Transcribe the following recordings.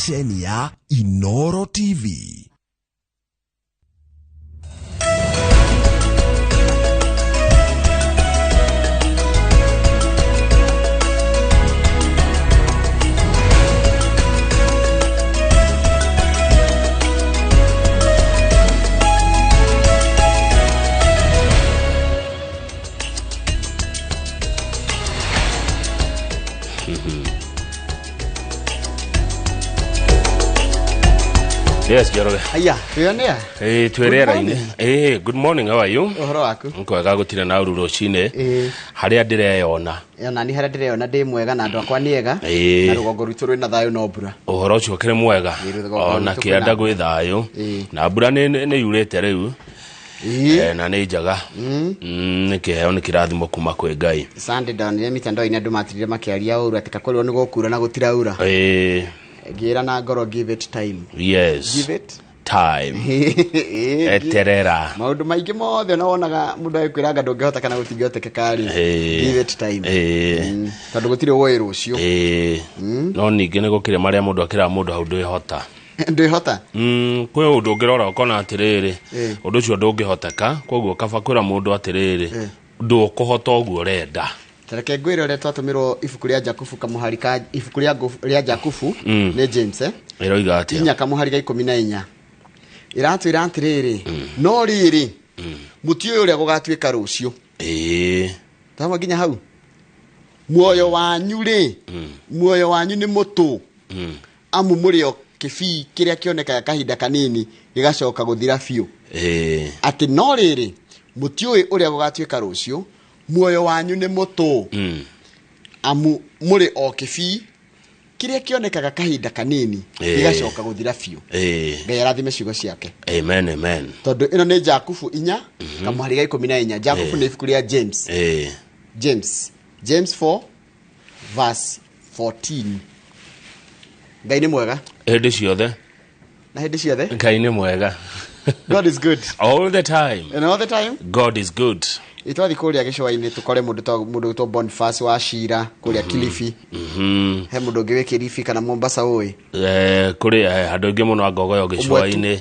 ceceni ya Inoro TV. Yes, Njoroge. Aya, twĩonea. Eh, twĩ rĩera-inĩ. Eh, good morning, how are you? Ũhoro waku? Kwega gũtirĩ na ũru rũcinĩ. Ĩĩ. Harĩa ndĩreyona. Ona ni harĩa ndĩreyona ndĩ mwega na andũ akwa nĩ ega. Ĩĩ. Na rũgongo rwitũ rwĩna thayũ no mbura. Ũhoro ũcio ũkĩrĩ mwega. Ĩĩ, rũgongo Ona rwitũ kĩanda kwĩna- gwĩ thayũ. Ĩĩ. Na mbura nĩ yurĩte rĩu. Ĩĩ. Eh, na nĩ njega. Nĩ kĩheo nĩ kĩrathimo kuma kwĩ Ngai. Sunday ndonire mitandao-inĩ andũ matirire makĩaria ũru atĩ kakorirwo nĩ gũkura na gũtiraura. Ĩĩ. Ngĩra na ngoro give it time. Yes. Give it. Time. Ĩĩ, Eterera. Maũndũ maingĩ mothe ona wonaga mũndũ agĩkwĩra anga ndũngĩhota kana gũtingĩhotekeka rĩ. Ĩĩ. Give it time. Ĩĩ. Tondũ gũtirĩ ũĩ rũciũ. Ĩĩ. No ningĩ nĩ gũkĩrĩ marĩa mũndũ akĩraga mũndũ hau ndwĩhota. Ndwĩhota. Kwĩ ũndũ ũngĩrora ũkona atĩrĩrĩ, Ĩĩ. ũndũ ũcio ndũngĩhoteka, koguo kaba kwĩra mũndũ atĩrĩrĩ, ndũkũhota ũguo ũrenda. Tareke ngwĩre ũrĩa twatũmĩrwo ibuku rĩa Jakubu kamũhari ka ibuku rĩa rĩa Jakubu nĩ James Ĩroiga atĩa? 4 kamũhari ga 14 ĩratwĩra atĩrĩrĩ, no rĩrĩ, mũtiũĩ ũrĩa gũgatuĩka rũciũ. Ĩĩ. Tama nginya hau. Muoyo wanyu rĩ, muoyo wanyu nĩ mũtũ, amu mũrĩ o kĩbii kĩrĩa kĩonekaga kahinda kanini gĩgacoka gũthira biũ. Ĩĩ. Atĩ no rĩrĩ, mũtiũĩ ũrĩa gũgatuĩka rũciũ, muoyo wanyu nĩ mũtũ, amu mũrĩ o kĩbii kĩrĩa kĩonekaga kahinda kanini Ĩĩ. gĩgacoka gũthira biũ. Ĩĩ. Ngai arathime ciugo ciake. Amen, amen. Tondũ ĩno nĩ Jakubu 4 kamũhari ga 14. Jakubu nĩ ibuku rĩa James. Ĩĩ. James. James 4 verse 14. Ngai nĩ mwega Hĩndĩ ciothe na hĩndĩ ciothe. Ngai nĩ mwega. God is good All the time. and all the time. God is good. Itwathi kũrĩa gĩcũa-inĩ tũkore mũndũ ta mũndũ wĩtwo Boniface wa Shira kũrĩa Kilifi. He mũndũ ũngĩ wĩ Kilifi kana Mombasa ũĩ. Kũrĩ andũ aingĩ mũno a Ngogoyo gĩcũa-inĩ,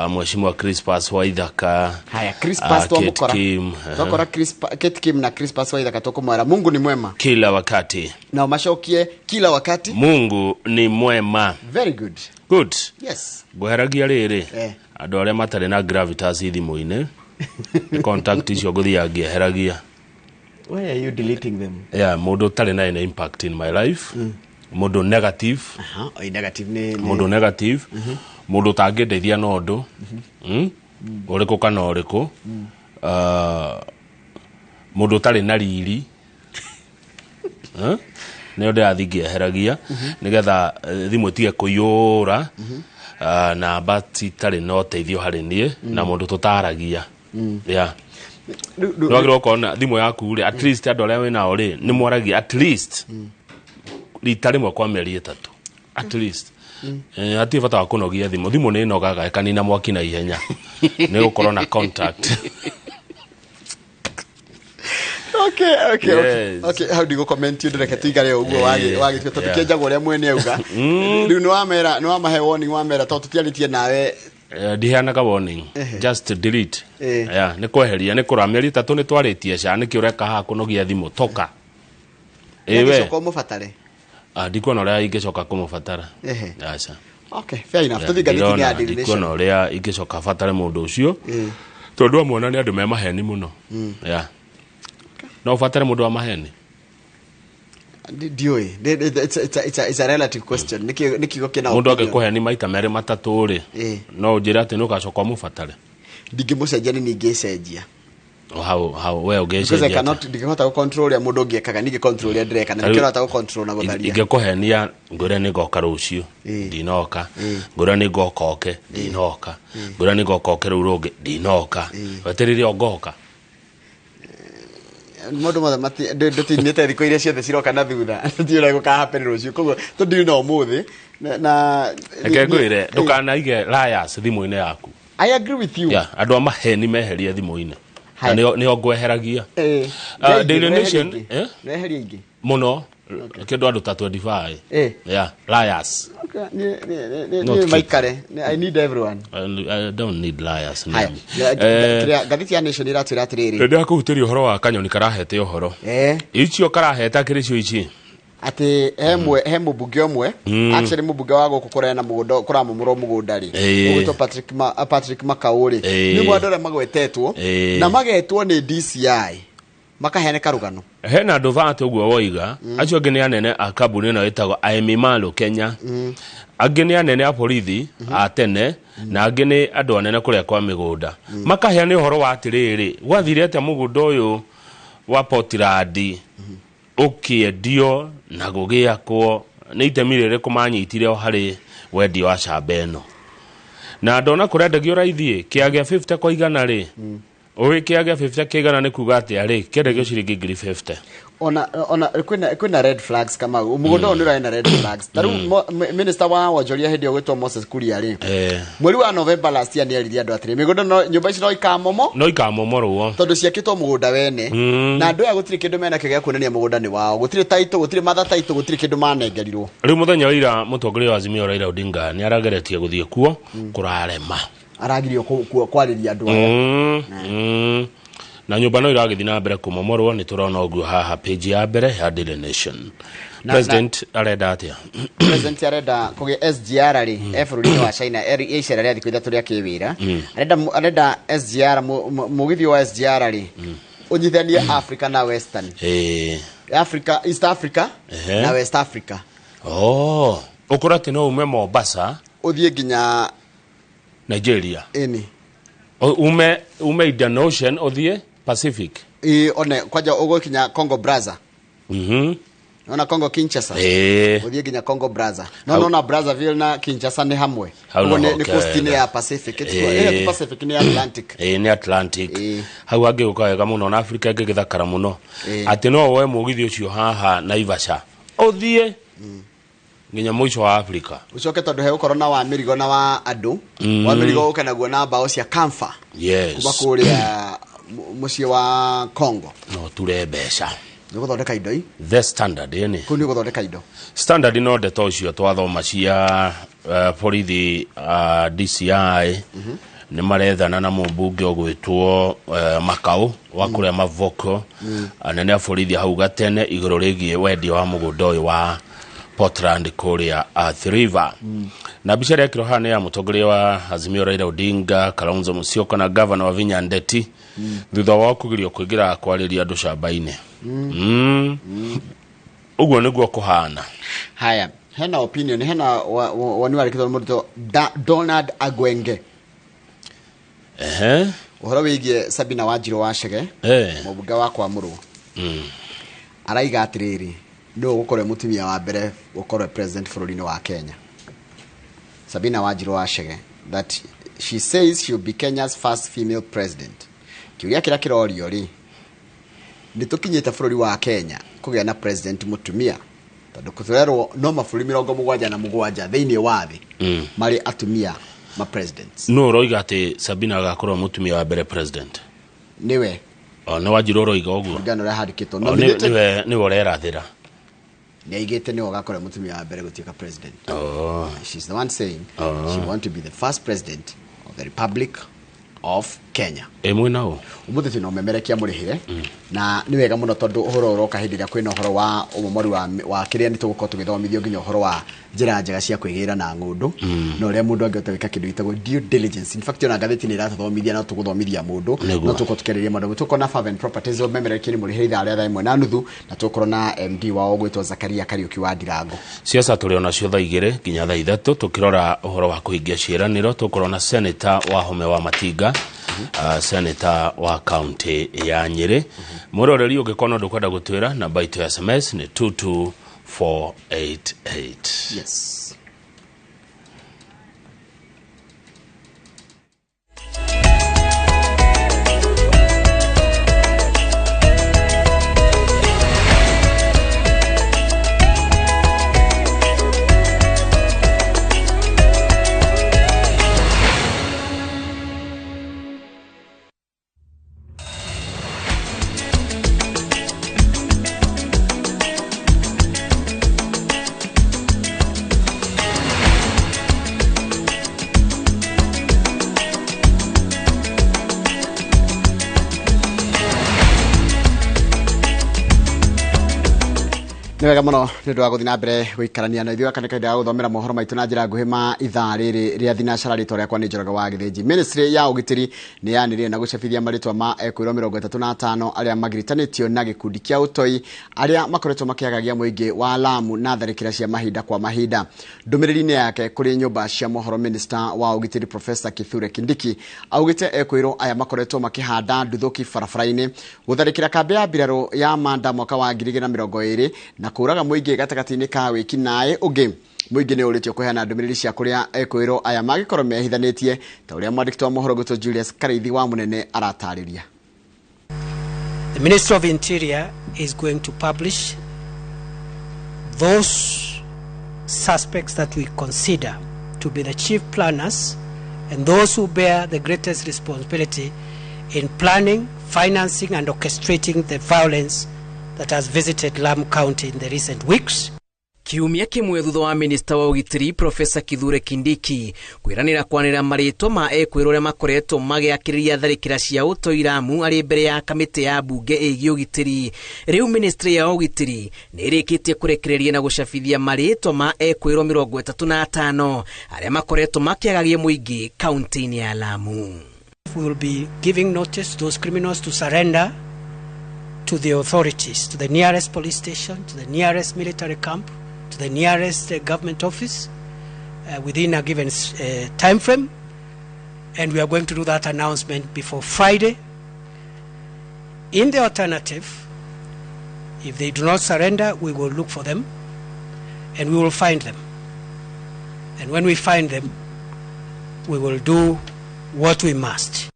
Mheshimiwa Crispas Waithaka. Haya, Crispas Kate twamũkora. Kim, Twakora Kate Kim na Crispas Waithaka tũkũmwĩra Mungu ni mwema. Kila wakati. Na macokie kila wakati. Mungu ni mwema. Very good. Good. Yes. Ngweheragia rĩrĩ, andũ arĩa matarĩ na gravitas thimũ-inĩ, contact icio ngũthiaga ngĩeheragia. Why are you deleting them? Yeah, mũndũ ũtarĩ na any impact in my life, mũndũ negative, Aha, oi negative nĩ mũndũ negative, mũndũ ũtangĩndeithia na ũndũ, ũrĩkũ kana ũrĩkũ, mũndũ ũtarĩ na riri, nĩyo ndĩrathiĩ ngĩeheragia, nĩgetha thimũ ĩtige kũiyũra, namba citarĩ na ũteithio harĩ niĩ, na mũndũ tũtaragia. Yeah. Nĩwagĩrĩirwo gũkorwo na thimũ yaku rĩ, at least andũ arĩa wĩnao rĩ, nĩ mwaragia at least rita rĩmwe kwa mĩeri 3. At least. Hatirĩ bata wa kũnogia thimũ. Thimũ nĩ ĩnogaga ĩkanina mwaki na ihenya. Nĩ gũkorwo na contact. Okay, okay, okay. Yes. Okay, how do you comment you ndĩreke tũikare ũguo wagĩtua tondũ kĩenjagwo ũrĩa mwene auga. Rĩu nĩ wamahe warning, wamera tondũ tũtiarĩtie nawe. Ndiheanaga warning. Just delete. Yeah, nĩ kweheria, nĩ kũra mĩeri 3 nĩ twarĩtie ca, nĩkĩ ũreka haha kũnogia thimũ? Toka. Ĩĩ we. Ũngĩcoka ũmũbatare? Ndikuona ũrĩa ingĩcoka kũmũbatara. Aca. Okay, fair enough. Tũthiĩ ngathĩti-inĩ ya Daily Nation. Ndikuona ũrĩa ingĩcoka batare mũndũ ũcio. Tondũ amwe ona nĩ andũ me maheni mũno. Yeah. No ũbatare mũndũ wa maheni? Ndiũĩ. It's a relative question. Nĩ kiugo kĩna Mũndũ opinion. angĩkũheni maita merĩ matatũ rĩ, no ũnjĩre atĩ nĩ ũgacoka ũmũbatare? Ndingĩmũcenjia nĩ ningĩcenjia. How, we Because I ũngĩcenjia cannot, atĩa? ndingĩhota gũ-control ũrĩa mũndũ ũngĩ ekaga, ningĩ control ũrĩa ndĩreka, na Tarĩu nĩkĩo ũrahota gũ-control na gũtharia. Ingĩkũhenia ngwĩre nĩ ngoka rũciũ, ndinoka. Ngwĩre nĩ ngoka oke, ndinoka. Ngwĩre nĩ ngoka oke rũu rũngĩ, ndinoka. Weterere o ngoka. Maũndũ mothe ndũtinĩte thikũ iria ciothe ciroka na thutha. Tũtiũĩ ũrĩa gũka happen rũciũ. Koguo tũndirĩ na ũmũthĩ, na Reke ngwĩre, ndũkanaige liars thimũ-inĩ yaku. I agree with you. Yeah, andũ a maheni meherie thimũ-inĩ. Na nĩo ngweheragia. Nĩ Daily aingĩ, Nation, nĩ eh? eherie ingĩ. Mũno. Kĩndũ andũ ta 25. Yeah, liars. Okay, ni Not ni maikare. I need everyone. I don't need liars. Haya, ngathĩti ya Nation ĩratwĩra atĩrĩrĩ. Ndĩrenda kũhutĩria ũhoro wa kanyoni karahete ũhoro. Icio karaheta kĩrĩ cio ici. Atĩ he mũmbunge ũmwe, actually mũmbunge wa gũkũ kũrĩa na mũgũnda kũramomorwo mũgũnda rĩ, ũgwĩtwo Patrick Makau rĩ, nĩ ũmwe andũ arĩa magwetetwo na magetwo nĩ DCI makaheana karũgano. Hena andũ thate ũguo woiga, acio angĩ nĩ anene a kambuni ĩno ĩtagwo Aemimalo Kenya, angĩ nĩ anene a borithi a tene, na angĩ nĩ andũ anene kũrĩa kwa mĩgũnda. Makaheana ũhoro wa atĩrĩrĩ, gwathire atĩa mũgũnda ũyũ wa Portland ũkĩendio na gũgĩakwo, nĩ itemi rĩrĩkũ manyitire o harĩ wendia wa camba ĩno. Na ndona kũrendagio raithi kĩa 50 kwa igana rĩ, ũĩ kĩa 50 kĩa igana nĩ kuga atĩa rĩ, kĩendagio ciringi ngiri 50. Ona kwĩna red flags kama mũgũnda ũyũ nĩ ũrarĩ na red flags. Ta rĩu minister wa wonjoria hĩndĩ ĩyo gwĩtwo Moses Kuria rĩ, mweri wa November last year nĩeririe andũ atĩrĩ, mĩgũnda no nyũmba ici no ikamomo, no ikamomorwo tondũ ciakĩtwo mũgũnda wene, na andũ aya gũtirĩ kĩndũ menakĩo gĩa kuonania mũgũnda nĩ wao, gũtirĩ title, gũtirĩ mother title, gũtirĩ kĩndũ manengerirwo. Rĩu mũthenya wa ira mũtongoria wa Azimio Raila Odinga nĩ arageretie gũthiĩ kuo, kũrarema, aragirio kwarĩria andũ aya. Na nyũmba no iragĩthiĩ na mbere kũmomorwo, nĩ tũrona ũguo haha page ya mbere ya Daily Nation. President arenda atĩa? President arenda kũgĩa SGR rĩ, e bũrũri-inĩ wa China, icera rĩa thikũ ithatũ rĩa kĩwĩra. Arenda SGR, mũgithi wa SGR rĩ, ũnyitithanie Africa na Western. Africa, East Africa na West Africa. Oh, ũkora atĩ no ume Mombasa ũthiĩ nginya Nigeria. Ĩni. Ume Indian Ocean ũthiĩ Pacific. One kwanja ũgũkinya Congo Brazza. Ona Congo Kinshasa. Ũthiĩ nginya Congo Brazza. No nona Brazzaville na Kinshasa nĩ hamwe. Ũguo nĩ coast -inĩ ya Pacific. Ti Pacific, nĩ Atlantic. Nĩ Atlantic. Hau hangĩgũka wega mũno na Africa ĩngĩgĩthakara mũno. Atĩ no woe mũgithi ũcio haha Naivasha. Ũthiĩ nginya mũico wa Africa. Ucoke tondũ hegũkorwo na wa mĩrigo na wa andũ. Wa mĩrigo ũke naguo na mbaũ cia camphor. Yes. Kuma kũrĩa mũciĩ wa Congo. No ture mbeca. Nĩ gũthondeka indo i? The Standard ĩni. Kũu nĩ gũthondeka indo. Standard no ndeto ũcio twathoma cia borithi DCI nĩ marethana na mũmbunge ũgwĩtwo Makau wa kũrĩa Mavoko, anene a borithi hau gatene igũrũ rĩgiĩ wendia wa mũgũnda ũyũ wa Portland kũrĩa Athi River. Na mbica ĩrĩa ĩkĩrwo haha nĩ ya mũtongoria wa Azimio Raila Odinga, Kalonzo Musyoka na gavana wa Vinya Ndeti, thutha wao kũgirio kũingĩra kwarĩria andũ camba-inĩ. Ũguo nĩguo kũhana. Haya, hena opinion, hena woni warĩkĩtwo nĩ mũndũ Donald Agwenge. Ũhoro wĩgiĩ Sabina Wanjirũ wa Chege, mũmbunge wa Kwamũrwo. Araiga atĩrĩrĩ, nĩwe ũgũkorwo mũtumia wa mbere gũkorwo president bũrũri-inĩ wa Kenya. Sabina Wanjirũ wa Chege, that she says she will be Kenya's first female president. Kĩũria kĩrĩa kĩrorio rĩ, nĩ tũkinyĩte bũrũri wa Kenya kũgĩa na president mũtumia, tondũ kũtwerwo no mabũrũri 77 thĩinĩ wa thĩ marĩ atumia ma presidents. No ũroiga atĩ Sabina agakorwo mũtumia wa mbere president? Nĩwe. O nĩ Wanjirũ ũroiga ũguo? Kũringana na ũrĩa handĩkĩtwo. Nĩwe ũrerathĩra. Nĩaigĩte nĩwe ũgakorwo mũtumia wa mbere gũtuĩka president. She's the one saying she want to be the first president of the Republic of Kenya. Ĩmwe nao. Ũmũthĩ twĩna ũmemerekia mũrĩhĩre, na nĩ wega mũno tondũ ũhoro ũroka hĩndĩ ĩrĩa kwĩna ũhoro wa ũmomori wa kĩrĩa nĩ tũgũkorwo tũgĩthomithio nginya ũhoro wa njĩra njega cia kwĩgĩra na ng'ũndũ, na ũrĩa mũndũ angĩhota gwĩka kĩndũ gĩtagwo due diligence. In fact, ona ngathĩti nĩ ĩratũthomithia na tũgũthomithia mũndũ, no tũgũkorwo tũkĩarĩria maũndũ. Tũgũkorwo na Faven Properties ũmemerekia nĩ mũrĩhĩre ithaa rĩa 1:30, na tũgũkorwo na MD wao ũgwĩtwo Zakaria Kariuki wa Ndirango. Ciaca tũrĩ onacio thaa 2 nginya thaa 3 tũkĩrora ũhoro wa kũhingia ciĩranĩro. Tũgũkorwo na Senator wa Home wa Matinga, Senator wa county ya Nyeri. Mũroreri ũngĩkorwo no ndũkwenda gũtwĩra, namba itũ ya SMS nĩ 22488. Yes. Nĩ wega mũno nĩ ũndũ wa gũthiĩ na mbere gũikarania na ithuĩ gaka nĩ kahinda ga gũthomera mohoro maitũ na njĩra nguhĩ ma ithaa rĩrĩ rĩa thinacara. Rĩtwa rĩakwa nĩ Njoroge wa Gĩthĩnji. Ministry ya ũgitĩri nĩ yanĩrĩire na gũcabithia marĩtwa ma ekwĩrwo 35 arĩa magiritanĩtio na gĩkundi kĩa ũtoi arĩa makoretwo makĩagagia mũingĩ wa Lamu na tharĩkĩra cia mahinda kwa mahinda. Ndũmĩrĩri-inĩ yake kũrĩ nyũmba cia mohoro, Minister wa ũgitĩri Professor Kithure Kindiki augĩte ekwĩrwo aya makoretwo makĩhanda nduthũki barabara-inĩ, gũtharĩkĩra kambĩ ya mbirarũ ya Manda mwaka wa 2020 na kũraga mũingĩ gatagatĩ-inĩ ka wĩki naĩ ũngĩ. Mũingĩ nĩ ũrĩtio kũheana ndũmĩrĩri cia kũrĩa ekwĩrwo aya mangĩkorwo mehithanĩtie, ta ũrĩa mwandĩki wa mohoro gwitũ Julius Karaithi wa Mũnene aratarĩria. The Ministry of Interior is going to publish those suspects that we consider to be the chief planners and those who bear the greatest responsibility in planning, financing and orchestrating the violence that has visited Lamu County in the recent weeks. Kiumia kimwe thutha wa minista wa ũgitĩri Professor Kithure Kindiki kwĩranĩra kwanĩrĩra marĩtwa ma ekwĩrwo arĩa makoretwo magĩakĩrĩria tharĩkĩra cia ũtoi Lamu arĩ mbere ya kamĩtĩ ya mbunge ĩgiĩ ũgitĩri, rĩu ministry ya ũgitĩri nĩ ĩrĩkĩtie kũrekereria na gũcabithia marĩtwa ma ekwĩrwo 35 arĩa makoretwo makĩagagia mũingĩ kaunti-inĩ ya Lamu. We will be giving notice to those criminals to surrender to the authorities, to the nearest police station, to the nearest military camp, to the nearest government office within a given time frame. And we are going to do that announcement before Friday. In the alternative, if they do not surrender, we will look for them and we will find them. And when we find them, we will do what we must.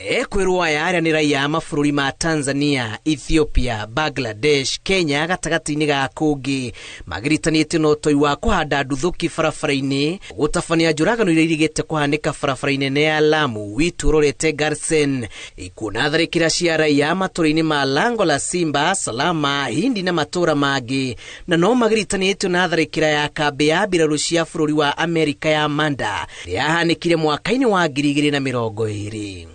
Ekwĩrwo aya arĩa nĩ raiya a mabũrũri ma Tanzania, Ethiopia, Bangladesh, Kenya gatagatĩ-inĩ ga kũngĩ magiritanĩtio na ũtoi wa kũhanda nduthũki barabara-inĩ, gũtabania njũragano iria irigĩte kũhanĩka barabara-inĩ nene ya Lamu witũ ũrorete Garsen, ikuona tharĩkĩra cia raiya matũra-inĩ ma Lango la Simba, Salama, Hindi na matũra mangĩ, na no magiritanĩtio na tharĩkĩra ya kambĩ ya mbirarũ cia bũrũri wa Amerika ya Manda ĩrĩa yahanĩkire mwaka-inĩ wa 2020.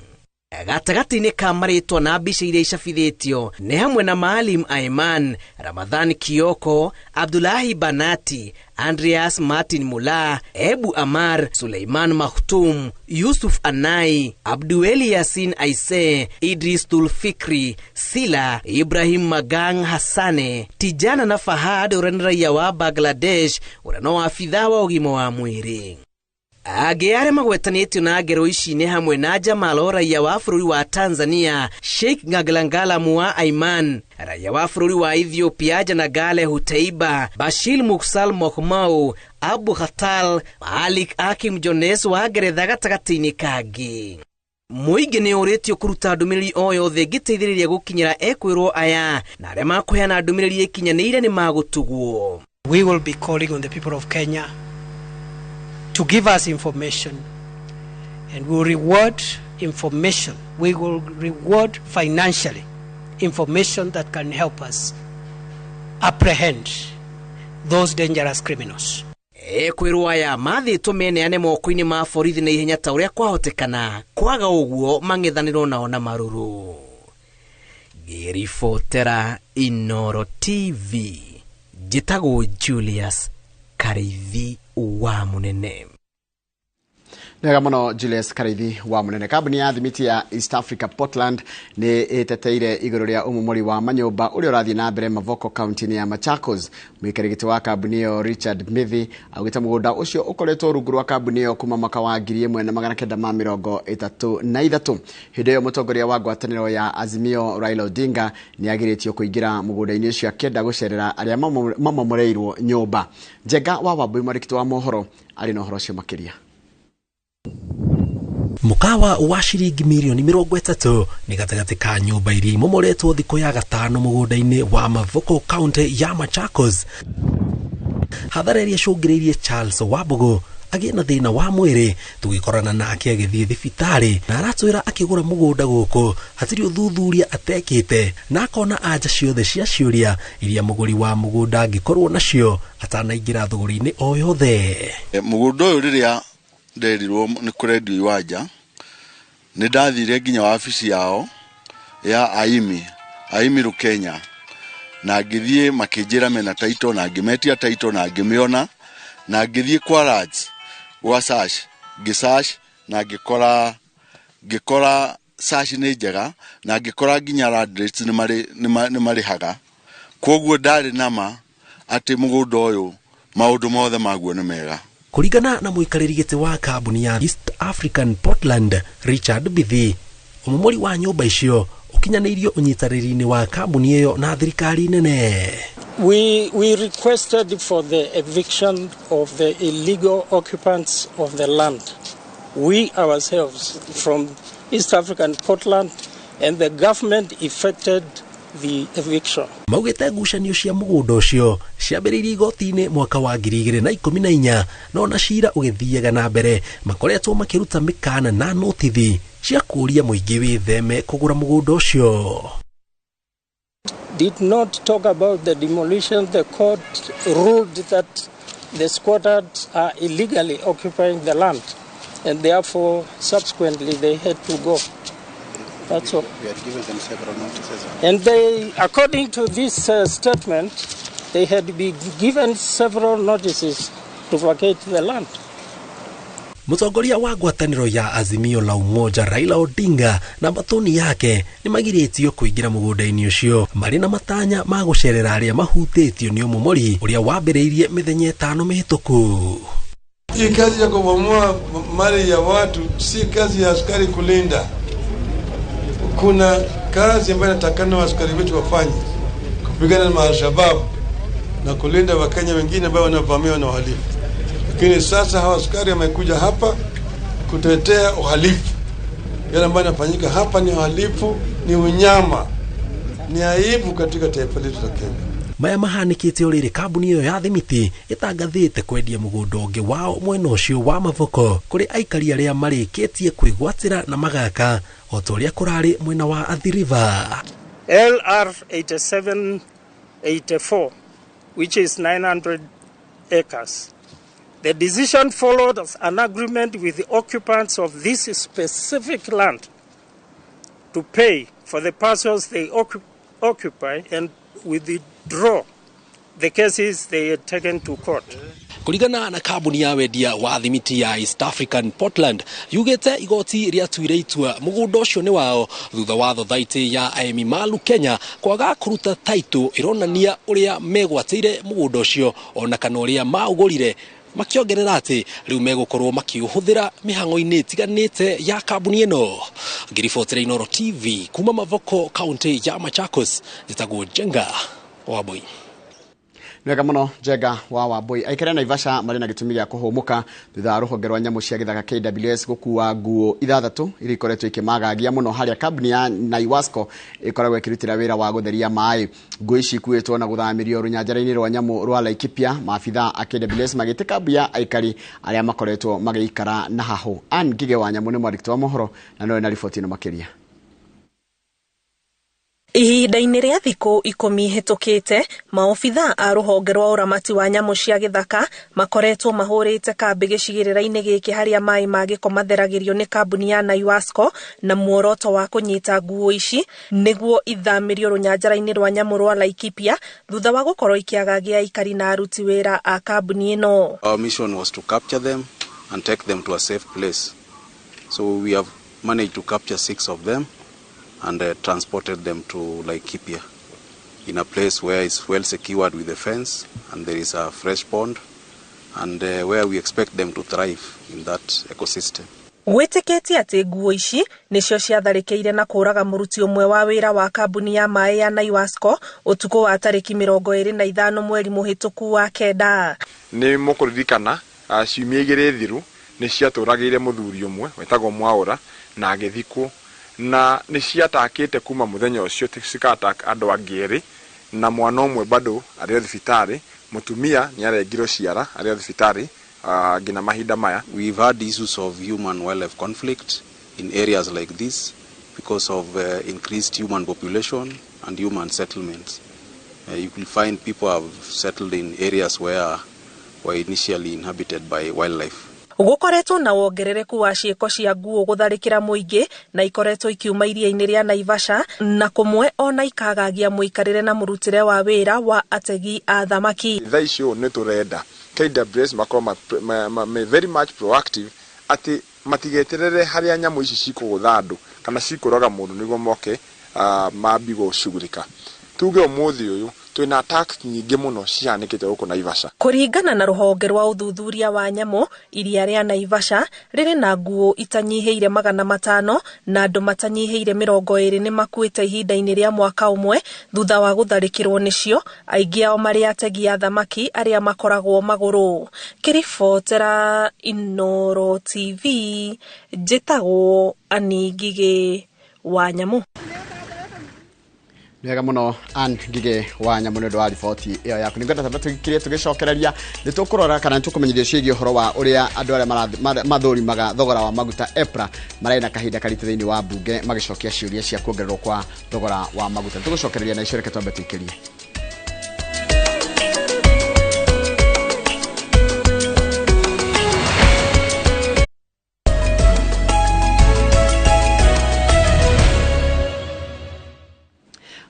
Gatagatĩ-inĩ ka marĩtwa na mbica iria icabithĩtio nĩ hamwe na Maalim Aiman, Ramadhan Kioko, Abdullahi Banati, Andreas Martin Mula, Ebu Amar, Suleiman Makhtum, Yusuf Anai, Abdueli Yasin Aise, Idris Dulfikri, Sila, Ibrahim Magang Hassane, Tijana na Fahad ũrĩa nĩ raia wa Bangladesh ũrĩa no abithaa wa ũgima wa mwĩrĩ. Angĩ arĩa magwetanĩtio na ngero ici nĩ hamwe na Jamalo raia wa bũrũri wa Tanzania, Sheikh Ngaglangala wa Aiman raia wa bũrũri wa Ethiopia, Janagale Huteiba, Bashir Muksal Mokhmau, Abu Khatal, Malik Akim Jones wa Ngeretha gatagatĩ-inĩ kangĩ. Mũingĩ nĩ ũrĩtio kũruta ndũmĩrĩri o yothe ĩngĩteithĩrĩria gũkinyĩra ekwĩrwo aya na arĩa makũheana ndũmĩrĩri ĩkinyanĩire nĩ magũtugwo. We will be calling on the people of Kenya to give us information, and we will reward information. We will reward financially information that can help us apprehend those dangerous criminals. Ekwĩrwo aya mathĩtwo meneane moko-inĩ ma borithi na ihenya ta ũrĩa kwahotekana, kwaga ũguo mang'ethanĩrwo nao na marũrũ. Ngĩribotera Inooro TV, njĩtagwo Julius Karaithi wa Mũnene. Nĩwega mũno Julius Karaithi wa Mũnene. Kambuni ya thimiti ya East Africa Portland nĩ ĩteteire igũrũ rĩa ũmomori wa manyũmba ũrĩa ũrathiĩ na mbere Mavoko kaunti-inĩ ya Machakos. Mũikarĩri gĩtĩ wa kambuni ĩyo Richard Mithi augĩte mũgũnda ũcio ũkoretwo rungu rwa kambuni ĩyo kuma mwaka wa 1933. Hĩndĩ ĩyo mũtongoria wa ngwatanĩro ya Azimio Raila Odinga nĩ agirĩtio kũingĩra mũgũnda-inĩ ũcio akĩenda gũcerera arĩa mamomoreirwo nyũmba. Njenga wa Wambui mwandĩki wa mohoro arĩ na ũhoro ũcio makĩria. Mukawa wa shiringi mirioni 30 nĩ gatagatĩ ka nyũmba iria imomoretwo thikũ ya gatano mũgũnda-inĩ wa Mavoko kaunti ya Machakos. Hathara ĩrĩa ĩcũngĩrĩirie Charles Wambugu agĩe na thĩna wa mwĩrĩ tũgĩkorana nake agĩthiĩ thibitarĩ na aratwĩra akĩgũra mũgũnda gũkũ hatirĩ ũthuthuria atekĩte na akona anja ciothe cia ciũria iria mũgũri wa mũgũnda angĩkorwo nacio atanaingĩra thũgũrĩ-inĩ o yothe. Mũgũnda ũyũ rĩrĩa nderirwo nĩ kũrendio iwanja nĩ ndathire nginya wabici yao ya Aimi Rukenya Na ngĩthiĩ makĩnjĩra mena title, na ngĩmetia title na ngĩmĩona, na ngĩthiĩ kwa Raj gwa search, ngĩ-search na ngĩkora search nĩ njega, na ngĩkora nginya land rates nĩ marĩhaga. Koguo ndarĩ nama atĩ mũgũnda ũyũ maũndũ mothe maguo nĩ mega. Kũringana na mũikarĩri gĩtĩ wa kambuni ya East African Portland Richard Bithi, ũmomori wa nyũmba icio ũkinyanĩirio ũnyitanĩri-inĩ wa kambuni ĩyo na thirikari nene. We requested for the eviction of the illegal occupants of the land. We ourselves from East African Portland and the government effected the eviction. Maugĩte ngucanio cia mũgũnda ũcio ciambĩrĩirie igoti-inĩ mwaka wa 2014, no na cira ũgĩthiaga na mbere makoretwo makĩruta mĩkana na notithi cia kũũria mũingĩ wĩtheme kũgũra mũgũnda ũcio. Did not talk about the demolition. The court ruled that the squatters are illegally occupying the land, and therefore subsequently they had to go. That's all. We had given them several notices. And they, according to this statement, they had been given several notices to vacate the land. Mũtongoria wa ngwatanĩro ya Azimio la Umoja Raila Odinga na mbatũni yake nĩ magirĩtio kũingĩra mũgũnda-inĩ ũcio marĩ na matanya ma gũcerera arĩa mahutĩtio nĩ ũmomori ũrĩa wambĩrĩirie mĩthenya 5 mĩhĩtũku. Hii kazi ya kubomoa mali ya watu si kazi ya askari kulinda. Kuna kazi ambayo inatakana askari wetu wafanye, kupigana na Al-Shabaab na kulinda Wakenya wengine ambao wanavamiwa na wahalifu. Lakini sasa hawa askari wamekuja hapa kutetea uhalifu. Yale ambayo yanafanyika hapa ni uhalifu, ni unyama, ni aibu katika taifa letu la Kenya. Maya mahanĩkĩte o rĩrĩ kambuni ĩyo ya thimiti ĩtangathĩte kwendia mũgũnda ũngĩ wao mwena ũcio wa Mavoko kũrĩ aikari arĩa marĩkĩtie kwĩgwatĩra na magaka o ta ũrĩa kũrarĩ mwena wa Athi River. LR 8784, which is 900 acres. The decision followed an agreement with the occupants of this specific land to pay for the parcels they occupy and withdraw the cases they had taken to court. Kũringana na kambuni ya wendia wa thimiti ya East African Portland yugĩte igoti rĩatuire itua mũgũnda ũcio nĩ wao thutha wa thothaitĩ ya Aemi Malu Kenya kwaga kũruta taitũ ĩronania ũrĩa megwatĩire mũgũnda ũcio ona kana ũrĩa maũgũrire, makĩongerera atĩ rĩu megũkorwo makĩũhũthĩra mĩhang'o-inĩ ĩtiganĩte ya kambuni ĩno. Ngĩribotera Inooro TV kuma Mavoko, kaunti ya Machakos, njĩtagwo Njenga Wambui. Nĩwega mũno Njenga wa Wambui. Aikari a Naivasha marĩ na gĩtũmi gĩa kũhũmũka thutha wa rũhonge rwa nyamũ cia gĩthaka KWS gũkua nguo 6 iria ikoretwo ikĩmagagia mũno harĩa kambuni ya Naiwasco ĩkoragwo ĩkĩrutĩra wĩra wa gũtheria maĩ. Nguo ici ikuĩtwo na gũthamĩrio rũnyanjara-inĩ rwa nyamũ rwa Laikipia, maabitha a KWS magĩtĩka mbu ya aikari arĩa makoretwo magĩikara na hahũ. Ann Ngige wa Nyamũ nĩ mwandĩki wa mohoro na nowe na riboti ĩno makĩria. Ihinda-inĩ rĩa thikũ 10 hĩtũkĩte, maobitha a rũhonge rwa ũramati wa nyamũ cia gĩthaka makoretwo mahũrĩte kambĩ gĩcigĩrĩra-inĩ gĩkĩ harĩa maĩ ma gĩko matheragĩrio nĩ kambuni ya Naiwasco na muoroto wa kũnyita nguo ici nĩguo ithamĩrio rũnyanjara-inĩ rwa nyamũ rwa Laikipia thutha wa gũkorwo ikĩagagia aikari na aruti wĩra a kambuni ĩno. Our mission was to capture them and take them to a safe place. So we have managed to capture 6 of them and transported them to Laikipia in a place where it's well secured with a fence and there is a fresh pond and where we expect them to thrive in that ecosystem. Gwĩtĩkĩtie atĩ nguo ici nĩcio ciatharĩkĩire na kũũraga mũruti ũmwe wa wĩra wa kambuni ya maĩ ya Naiwasco ũtukũ wa tarĩki 25 mweri mũhĩtũku wa 9. Nĩ mũkũririkana ciumia 2 thiru nĩ ciatũragĩire mũthuri ũmwe wetagwo Mwaũra na agĩthikwo, na nĩ ciatakĩte kuma mũthenya ũcio cikatak andũ angĩ erĩ na mwana ũmwe bado arĩ o thibitarĩ, mũtumia nĩ arengirwo ciara arĩ o thibitarĩ nginya mahinda maya. We've had issues of human wildlife conflict in areas like this because of increased human population and human settlements. You will find people have settled in areas where were initially inhabited by wildlife. Gũkoretwo na wongerereku wa ciĩko cia nguo gũtharĩkĩra mũingĩ na ikoretwo ikiuma iria-inĩ rĩa Naivasha na kũmwe ona ikagagia mũikarĩre na mũrutĩre wa wĩra wa ategi a thamaki. Thaa icio nĩ tũrenda KWS makorwo very much proactive atĩ matigeterere harĩa nyamũ ici cikũgũtha andũ kana cikũraga mũndũ nĩguo moke mambi gũcugurika. Tuge ũmũthĩ ũyũ twĩna attacks nyingĩ mũno cihanĩkĩte gũkũ Naivasha. Kũringana na rũhonge rwa ũthuthuria wa nyamũ, iria rĩa Naivasha rĩrĩ na nguo itanyihĩire 500 na andũ matanyihĩire 20 nĩ makuĩte ihinda-inĩ rĩa mwaka ũmwe thutha wa gũtharĩkĩrwo nĩcio, aingĩ ao marĩ ategi a thamaki arĩa makoragwo magũrũ. Kĩribotera Inooro TV, njĩtagwo Ann Ngigĩ wa Nyamũ. Nĩ wega mũno Ann Ngigĩ wa Nyamũ nĩ ũndũ wa riboti ĩyo yaku. Nĩ ngwenda tũkirie tũgĩcokereria nĩ tũkũrora kana nĩ tũkũmenyithio ciĩgiĩ ũhoro wa ũrĩa andũ arĩa mathũrimaga thogora wa maguta EPRA marĩ na kahinda karitũ thĩinĩ wa mbunge magĩcokia ciũria cia kuongererwo kwa thogora wa maguta. Tũgũcokereria na icio, reke twambe tũikĩrie.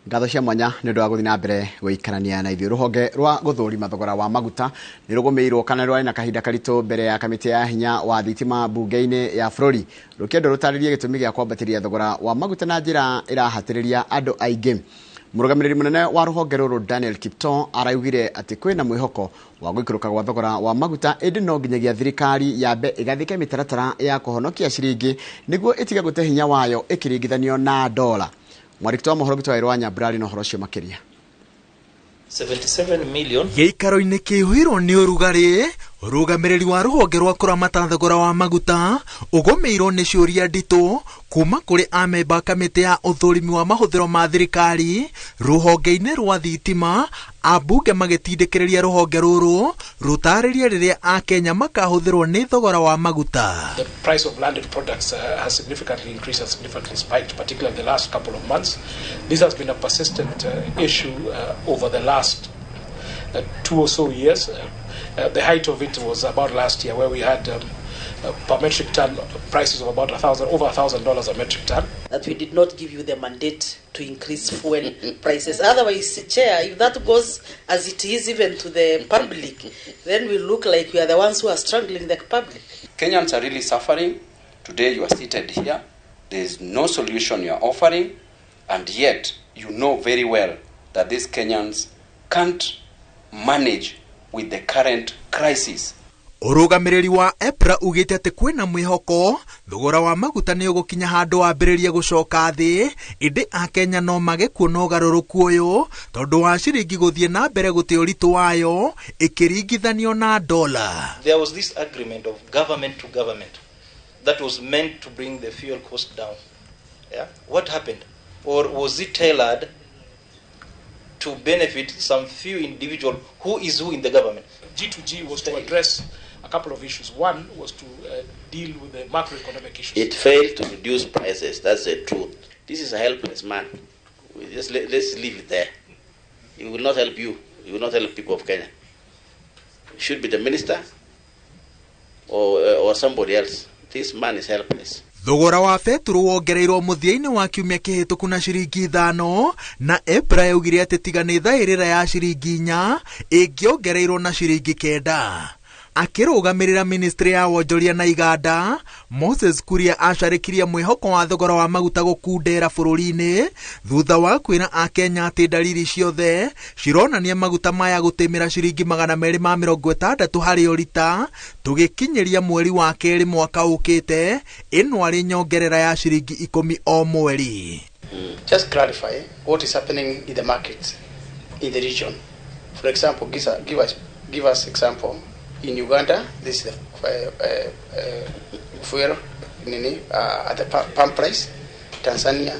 Ngatho cia mwanya nĩ ũndũ wa gũthiĩ na mbere gũikarania na ithuĩ. Rũhonge rwa gũthũrima thogora wa maguta nĩ rũgũmĩirwo kana rwarĩ na kahinda karitũ mbere ya kamĩtĩ ya hinya wa thitima mbunge-inĩ ya bũrũri rũkĩendwo rũtarĩrie gĩtũmi gĩa kwambatĩria thogora wa maguta na njĩra ĩrahatĩrĩria andũ aingĩ. Mũrũgamĩrĩri mũnene wa rũhonge rũrũ Daniel Kiptoo araugire atĩ kwĩna mwĩhoko wa gũikũrũka gwa thogora wa maguta, ĩndĩ no nginyagia thirikari yambe ĩgathĩke mĩtaratara ya kũhonokia ciringi nĩguo ĩtige gũte hinya wayo ĩkĩringithanio na dola. Mwarikito wa mohoro gitwa Irwa Nyabrari no horo cio makiria. 77 million gĩikaro-inĩ kĩihũirwo nĩ ũrugarĩ. Ũrũgamĩrĩri wa rũhonge rwa kũramata thogora wa maguta ũgũmĩirwo nĩ ciũria nditũ kuma kũrĩ amemba kamĩtĩ ya ũthũrimi wa mahũthĩro ma thirikari rũhonge-inĩ rwa thitima, ambunge magĩtindĩkĩrĩria rũhonge rũrũ rũtarĩrie rĩrĩa akenya makahũthĩrwo nĩ thogora wa maguta. The price of landed products has significantly increased and significantly spiked, particularly in the last couple of months. This has been a persistent issue over the last 2 or so years. The height of it was about last year, where we had per metric ton prices of about over $1,000 a metric ton. That we did not give you the mandate to increase fuel prices. Otherwise, Chair, if that goes as it is even to the public, then we look like we are the ones who are strangling the public. Kenyans are really suffering. Today you are seated here. There is no solution you are offering, and yet you know very well that these Kenyans can't manage with the current crisis. Ũrũgamĩrĩri wa EPRA ugĩte atĩ kwĩna mwĩhoko thogora wa maguta nĩ ũgũkinya handũ wambĩrĩrie gũcoka thĩ, ĩndĩ akenya no mage kuona ũgarũrũku ũyũ tondũ wa ciringi gũthiĩ na mbere gũte ũritũ wayo ĩkĩringithanio na dola. There was this agreement of government to government that was meant to bring the fuel cost down. Yeah? What happened? Or was it tailored to benefit some few individual who is who in the government? G2G was to address a couple of issues. One was to deal with the macroeconomic issues. It failed to reduce prices. That's the truth. This is a helpless man. We just let's leave it there. He will not help you. He will not help people of Kenya. It should be the minister or somebody else. This man is helpless. Thogora wa betũrũ wongereirwo mũthia-inĩ wa kiumia kĩhĩtũku na ciringi 5 na EPRA yaugire atĩ tiga nĩ thaĩrĩra ya ciringi 4 ĩngĩongereirwo na ciringi 9. Akĩrũgamĩrĩra ministry ya wonjoria na iganda, Moses Kuria acarĩkirie mwĩhoko wa thogora wa maguta gũkundera bũrũri-inĩ thutha wa kwĩra akenya atĩ ndariri ciothe cironania maguta maya gũtĩmĩra ciringi 260 harĩ o rita tũgĩkinyĩria mweri wa kerĩ mwaka ũkĩte, ĩno arĩ nyongerera ya ciringi 10 o mweri. Just clarify what is happening in the market in the region. For example, give us example. In Uganda, this is the fuel at the pump price. Tanzania,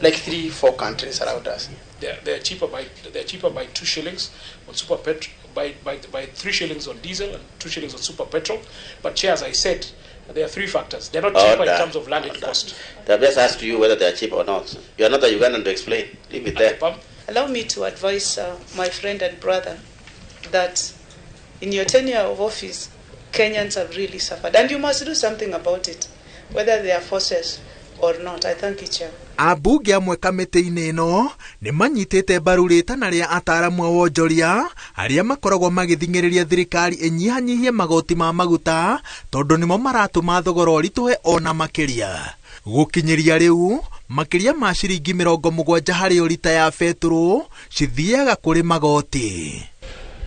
like 3-4 countries around us. They're cheaper by 2 shillings on super petrol, by 3 shillings on diesel and 2 shillings on super petrol. But Chair, as I said, there are 3 factors. They're not cheaper in terms of landed cost. They just asked you whether they are cheap or not. You are not a Ugandan to explain. Leave it there. Allow me to advise my friend and brother that in your tenure of office, Kenyans have really suffered, and you must do something about it, whether they are forces or not. I thank you, Chair. Ambunge amwe kamĩtĩ-inĩ ĩno nĩ manyitĩte mbaru rĩtana rĩa ataaramu a wonjoria arĩa makoragwo magĩthing'ĩrĩria thirikari ĩnyihanyihie magoti ma maguta tondũ nĩmo maratũma thogora ũritũhe ona makĩria. Gũkinyĩria rĩu makĩria ma ciringi 70 harĩ o rita ya betũrũ cithiaga kũrĩ magoti.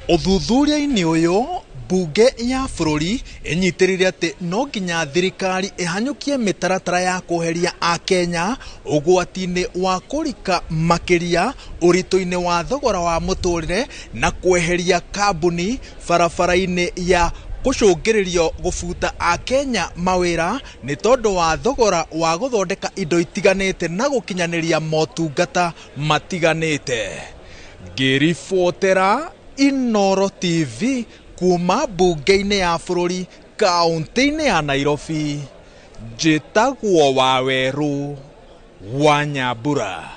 Ũthuthuria-inĩ ũyũ mbunge ya bũrũri ĩnyitĩrĩire atĩ no nginya thirikari ĩhanyũkie mĩtaratara ya kweheria akenya ũgwati-inĩ wa kũrika makĩria ũritũ-inĩ wa thogora wa mũtũrĩre na kweheria kambuni barabara-inĩ ya gũcũngĩrĩrio gũbuta akenya mawĩra nĩ tondũ wa thogora wa gũthondeka indo itiganĩte na gũkinyanĩria motungata matiganĩte. Ngĩribotera Inooro TV kuma mbunge-inĩ ya bũrũri kaunti-inĩ ya Nairobi, njĩtagwo Wawerũ wa Nyambura.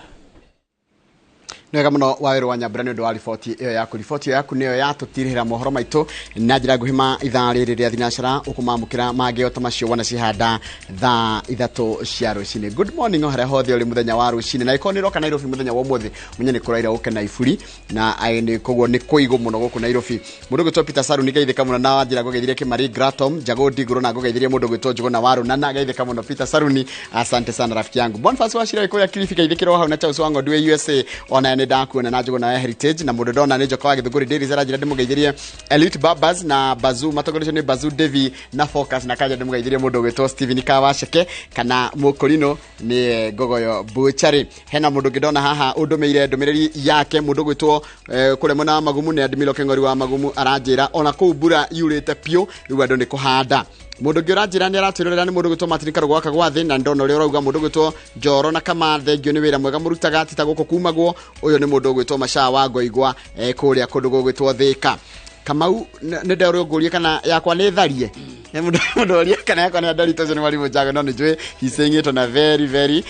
Nĩ wega mũno Wawerũ wa Nyambura nĩ ũndũ wa riboti ĩyo yaku. Riboti ĩyo yaku nĩyo yatũtirĩhĩra mohoro maitũ na njĩra nguhĩ ma ithaa rĩrĩ rĩa thinacara ũkũmamũkĩra mangĩ o ta macio wona cihanda thaa 3 cia rũcinĩ. Good morning o harĩa hothe ũrĩ mũthenya wa rũcinĩ, na ĩkorwo nĩ ũroka Nairobi mũthenya wa ũmũthĩ ũmenye nĩ kũraira ũke na iburi na nĩ koguo nĩ kũigũ mũno gũkũ Nairobi. Mũndũ ũgwĩtwo Peter Saru nĩ geithĩka mũno na njĩra ngũgeithirie Kĩmari Gratom Njagũ Ndigũrũ na ngũgeithirie mũndũ ũgwĩtwo Njũgũna wa Rũnana geithĩka mũno Peter Saruni, asante sana rafiki yangu. Boniface Wachira kũrĩa Kilifi geithĩkĩrwo hau na Charles wa Ng'ondu wa USA ona nĩ ndakuona na Njũgũna ya Heritage na mũndũ ndona nĩ Njoka wa Gĩthũngũri Dairies aranjĩra ndĩmũgeithirie Elite Babas na Bazu matongoretio nĩ Bazu Devi na Focus na kanja ndĩmũgeithirie mũndũ ũgwĩtwo Steven Kawaceke kana Mũkũrinũ nĩ Ngogoyo Butchery. Hena mũndũ ũngĩ ndona haha ũndũmĩire ndũmĩrĩri yake mũndũ ũgwĩtwo kũrĩa mwena wa Magumu nĩ Admiro Keng'ori wa Magumu aranjĩra ona kũu mbura yurĩte piũ rĩu andũ nĩ kũhanda. Mũndũ ũngĩ ũranjĩra nĩ aratwĩrorera nĩ mũndũ ũgwĩtwo Martin Karũgũ wa Kagwathĩ na ndona ũrĩa ũrauga mũndũ ũgwĩtwo Njoro na Kamathe ngio nĩ wĩra mwega mũrutaga ti ta gũkũ kumagwo. Ũyũ nĩ mũndũ ũgwĩtwo Macaa wa Ngoigwa kũrĩa kũndũ gũgwĩtwo Thĩka. Kamau nĩ nderwo ngũrie kana yakwa nĩ tharie. Mũndũ ũria kana yakwa nĩ ndarito ũcio nĩ Mwarimũ Njago no nĩ njũĩ he's saying it on a very very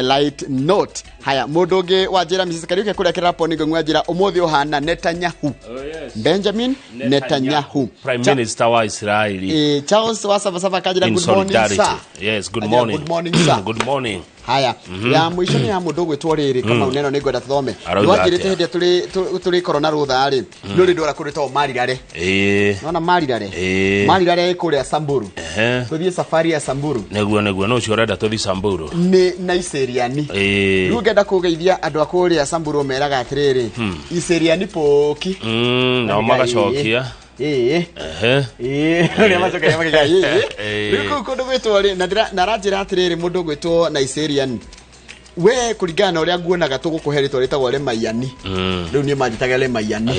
light note. Haya mũndũ ũngĩ wanjĩra Mrs Kariuki kũrĩa Kĩrapo nĩ ngũng'wa njĩra ũmũthĩ ũhana Netanyahu. Oh, yes. Benjamin Netanyahu Prime Minister wa Israeli. Charles wa Sava kajira good morning sir. Yes, good morning. Good morning sir. Good morning. Haya ya mũico nĩ ya mũndũ ũgwĩtwo rĩrĩ kama uneno nĩ ngwenda tũthome. Nĩwanjĩrĩte hĩndĩ tũrĩ korona rũtha rĩ nĩ ũrĩ ndwara kũrĩ to Marirare. Nona Marirare. Marirare kũrĩa Samburu. Tũthiĩ safari ya Samburu. Nĩguo no ũcio ũrenda tũthiĩ Samburu. Nĩ na Iseriani. Rĩu ngenda kũgeithia andũ a kũrĩa Samburu meraga atĩrĩrĩ Iseriani poki. Nao magacokia. Ũrĩa macokagia magĩka rĩu kũu kũndũ gwĩtwo rĩ na aranjĩra atĩrĩrĩ mũndũ ũgwĩtwo Naiserian we kũringana na ũrĩa nguonaga tũgũkũhe rĩtwa rĩtagwo Lemaiani. Rĩu niĩ manjĩtaga Lemaiani.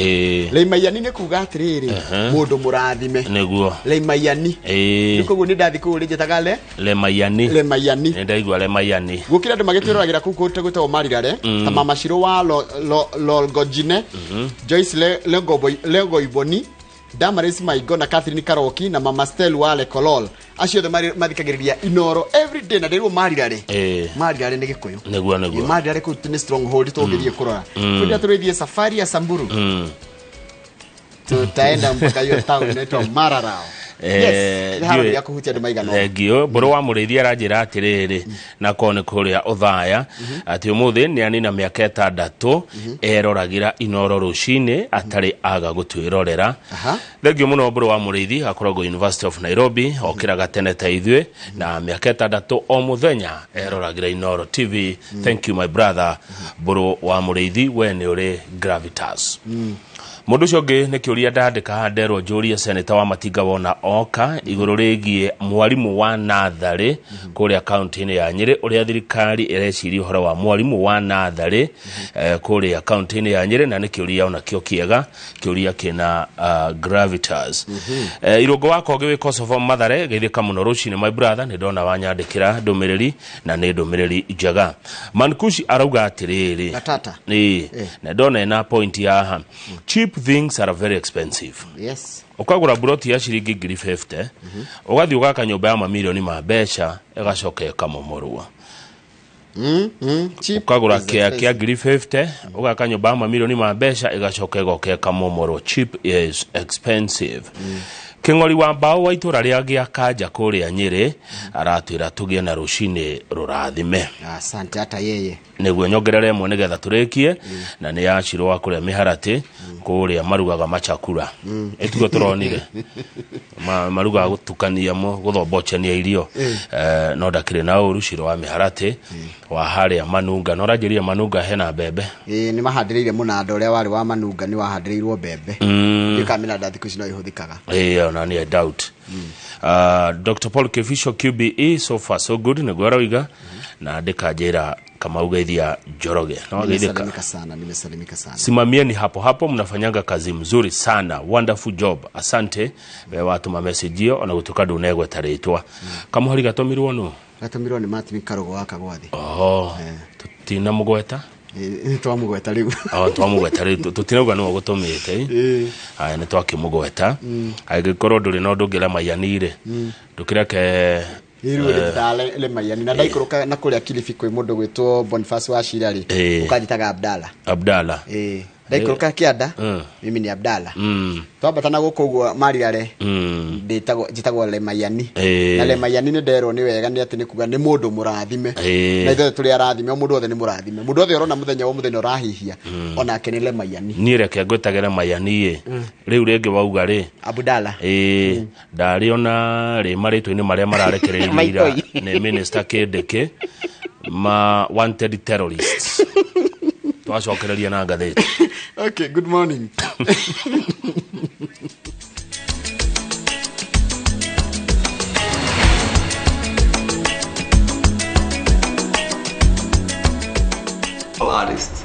Lemaiani nĩ kuga atĩrĩrĩ mũndũ mũrathime. Nĩguo Lemaiani. Rĩu koguo nĩ ndathi kũu rĩnjĩtaga Lemaiani. Lemaiani. Nĩ ndaigua Lemaiani. Gũkĩra andũ magĩtwĩroragĩra kũu kũndũ gwĩtagwo Marirare ta Mama Shiro wa Lolgojine, Joyce Legoiboni, Damaris Maigo na Catherine Karoki na Mama Stel wa Lekolol. Acio othe mathikagĩrĩria Inooro every day na ndĩrwo Marirare. Marirare nĩ Gĩkũyũ. Nĩguo. Marirare kũu nĩ stronghold tũngĩthiĩ kũrora. Kũrĩa tũrĩthiĩ safari ya Samburu. Tutaenda mpaka hiyo town inaitwa Mararao. Yes, nĩ ya kũhutia andũ maigana ũna. Thengio mbũrũ wa mũrĩithi aranjĩra atĩrĩrĩ na korwo nĩ kũrĩa Othaya atĩ ũmũthĩ nĩ anina mĩaka 6 eroragĩra Inooro rũcinĩ atarĩ aga gũtwĩrorera. Thengio mũno mbũrũ wa mũrĩithi akoragwo University of Nairobi okĩraga tene ta ithuĩ na mĩaka 6 o mũthenya eroragĩra Inooro TV. Thank you my brother mbũrũ wa mũrĩithi, we nĩ ũrĩ gravitas. Mũndũ ũcio ũngĩ nĩ kĩũria ndandĩka haha nderwo njũrie seneta wa Matinga wona oka igũrũ rĩgiĩ mwarimũ wa natharĩ kũrĩa kaunti-inĩ ya Nyĩrĩ ũrĩa thirikari ĩreciria ũhoro wa mwarimũ wa natharĩ kũrĩa kaunti-inĩ ya Nyĩrĩ na nĩ kĩũria onakĩo kĩega kĩũria kĩna gravitas. Irũngũ wa Kongĩ wĩ Kosovo Mathare geithĩka mũno rũcinĩ my brother nĩ ndona wanyandĩkĩra ndũmĩrĩri na nĩ ndũmĩrĩri njega. Mankushi arauga atĩrĩrĩ na ndona ena point haha cheap things are very expensive. Yes. Ukagura buroti ya ciringi 50,000, ugathi ugaka nyumba ya mamirioni ma mbeca igacoka ikamomorwo. Ukagura kĩa kĩa 50,000, ugaka nyumba ya mamirioni ma mbeca igacoka igoka ikamomorwo. Cheap is expensive. Kĩng'ori wa mbaũ wa itũra rĩa Gĩakanja kũrĩa Nyĩrĩ aratwĩra tũgĩe na rũcinĩ rũrathime. Asante hata yeye. Nĩguo nyongerere ĩmwe nĩgetha tũrĩkie, na nĩ ya Shiro wa kũrĩa Mĩharatĩ kũrĩa marugaga machakura. Ĩtugo tũronire marugaga gũtukania mo gũthombocania irio. No ndakĩrĩ na ũru Shiro wa Mĩharatĩ wa harĩa Manunga. No ũranjĩrire Manunga hena mbembe. Ĩĩ, nĩ mahandĩrĩire mũnanda ũrĩa warĩ wa Manunga, nĩ wahandĩrĩirwo mbembe. Ndiũĩ kana mĩnanda thikũ ici no ĩhũthĩkaga. Ĩĩ, ona niĩ I doubt. Dr. Paul Kefisho QBE, so far so good, nĩguo aroiga. Na ndĩkanjĩra Kamau geithia Njoroge. Na wageithĩka. Nimesalimika sana, nimesalimika sana. Simamieni hapo hapo, mnafanyanga kazi mzuri sana, wonderful job, asante. We watuma message iyo ona gutuka ndunegweta ritwa. Kamuhari gatomirwo nu? Gatomirwo nĩ Martin Karugo wa Kagwathi. Oho, tutina mugweta? Ĩĩ, twamugweta rĩu. Oh, twamugweta rĩu, tutinauga nĩwe ũgũtũmĩte. Aya, nĩ twakĩmũgweta. Angĩkorwo ndũrĩ na ũndũ ũngĩ Lemaiani-rĩ, ndũkĩreke. Rĩu rĩ Lemaiani na ndaikũrũka na kũrĩa Kilifi kwĩ mũndũ gwĩtwo Boniface wa Cira rĩ, ũkanjĩtaga Abdalla. Abdalla. Ĩĩ, ndaikũrũka kĩanda mimi ni Abdalla. Twambata na gũkũ ũguo Mariare, ndĩtagwo njĩtagwo Lemaiani. Na Lemaiani nĩ nderwo nĩ wega nĩ atĩ nĩ kuga nĩ mũndũ mũrathime. Na ithuothe tũrĩ arathime, o mũndũ wothe nĩ mũrathime. Mũndũ wothe ũrona mũthenya wa mũthenya ũrahihia, onake nĩ Lemaiani. Niĩ reke ngwĩtage Lemaiani ĩ. Rĩu rĩngĩ wauga rĩ, Abdalla. Ĩĩ, ndarĩ ona rĩ marĩtwa-inĩ marĩa mararekereirio ira Maitoi. nĩ Minister Kindiki ma wanted terrorists. Twacokereria na ngathĩti. Okay, good morning. Artists.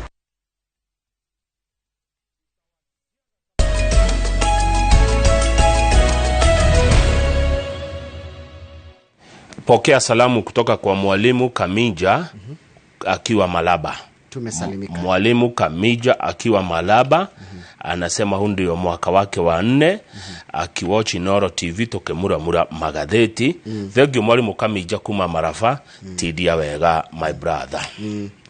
Pokea salamu kutoka kwa Mwalimu Kamija akiwa Malaba. Tumesalimika. Mwalimu Kamija akiwa Malaba anasema huu ndio mwaka wake wa 4 akiwatch Inooro TV tukimuramura magatheti. Thank you Mwalimu Kamija kuma Marafa. Tidia wega my brother.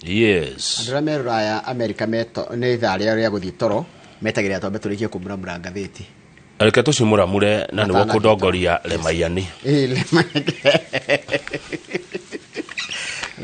Yes. Andũ arĩa me Rũraya Amerika nĩ ithaa rĩao rĩa gũthiĩ toro metagĩrĩra twambe tũrĩkie kũmuramura ngathĩti. Reke tũcimuramure na nĩguo Matanathiĩ kũndongoria Lemaiani. Ĩĩ,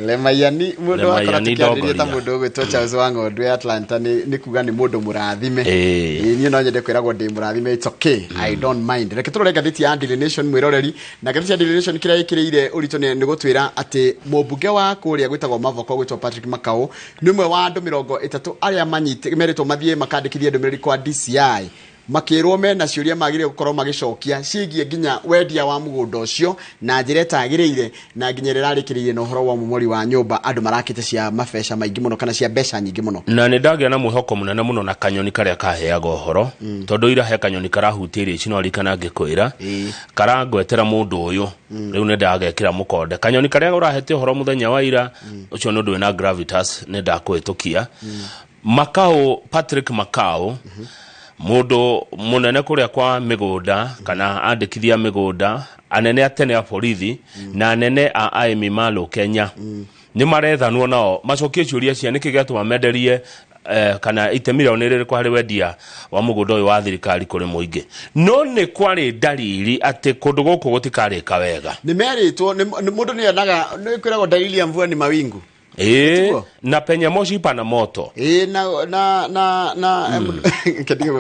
Lemaiani mũndũ wakora Lemaiani tũkĩarĩria ta ndongoria. mũndũ ũgwĩtwo Charles Wang'ondu e Atlanta nĩ kuga nĩ mũndũ mũrathime. Ĩĩ. Ĩĩ, niĩ no nyende kwĩragwo ndĩ mũrathime, it's okay, I don't mind. Reke tũrore ngathĩti ya Daily Nation mwĩroreri, na ngathĩti ya Daily Nation kĩrĩa ĩkĩrĩire ũritũ nĩ gũtwĩra atĩ mũmbunge wa kũrĩa gwĩtagwo Mavoko gwĩtwo Patrick Makau nĩ ũmwe wa andũ 30 arĩa merĩtwo mathiĩ makandĩkithie ndũmĩrĩri kwa DCI makĩrwo mena ciũria magĩrĩire gũkorwo magĩcokia ciĩgiĩ nginya wendia wa mũgũnda ũcio na njĩra ĩtagĩrĩire, na nginya ĩrĩa ĩrarĩkĩrĩirie na ũhoro wa mũmori wa nyũmba andũ marakĩte cia mabeca maingĩ mũno kana cia mbeca nyingĩ mũno. Na nĩ ndagĩa na mwĩhoko mũnene mũno na kanyoni karĩa kaheaga ũhoro, tondũ ira he kanyoni karahutĩirie ici no ririkana ngĩkwĩra karangwetera mũndũ ũyũ, rĩu nĩ ndagekĩra mũkonde. Kanyoni karĩa ũrahete ũhoro mũthenya wa ira ũcio nĩ ũndũ wĩna gravitas nĩ ndakũhĩtũkia. Makau, Patrick Makau, mũndũ mũnene kũrĩa kwa mĩgũnda kana andĩkithia mĩgũnda, anene a tene a borithi na anene a aĩmi malo Kenya nĩ marethanwo nao macokie ciũria cia nĩkĩ gĩatũma menderie kana itemi rĩao nĩ rĩrĩkũ harĩ wendia wa mũgũnda ũyũ wa thirikari kũrĩ mũingĩ. No nĩ kwarĩ ndariri atĩ kũndũ gũkũ gũtikarĩka wega. Nĩ merĩtwo, mũndũ nĩ onaga, nĩ kwĩragwo dalili ya mvua ni mawingu. Ĩĩ, na penye moshi pana moto. Ĩĩ, na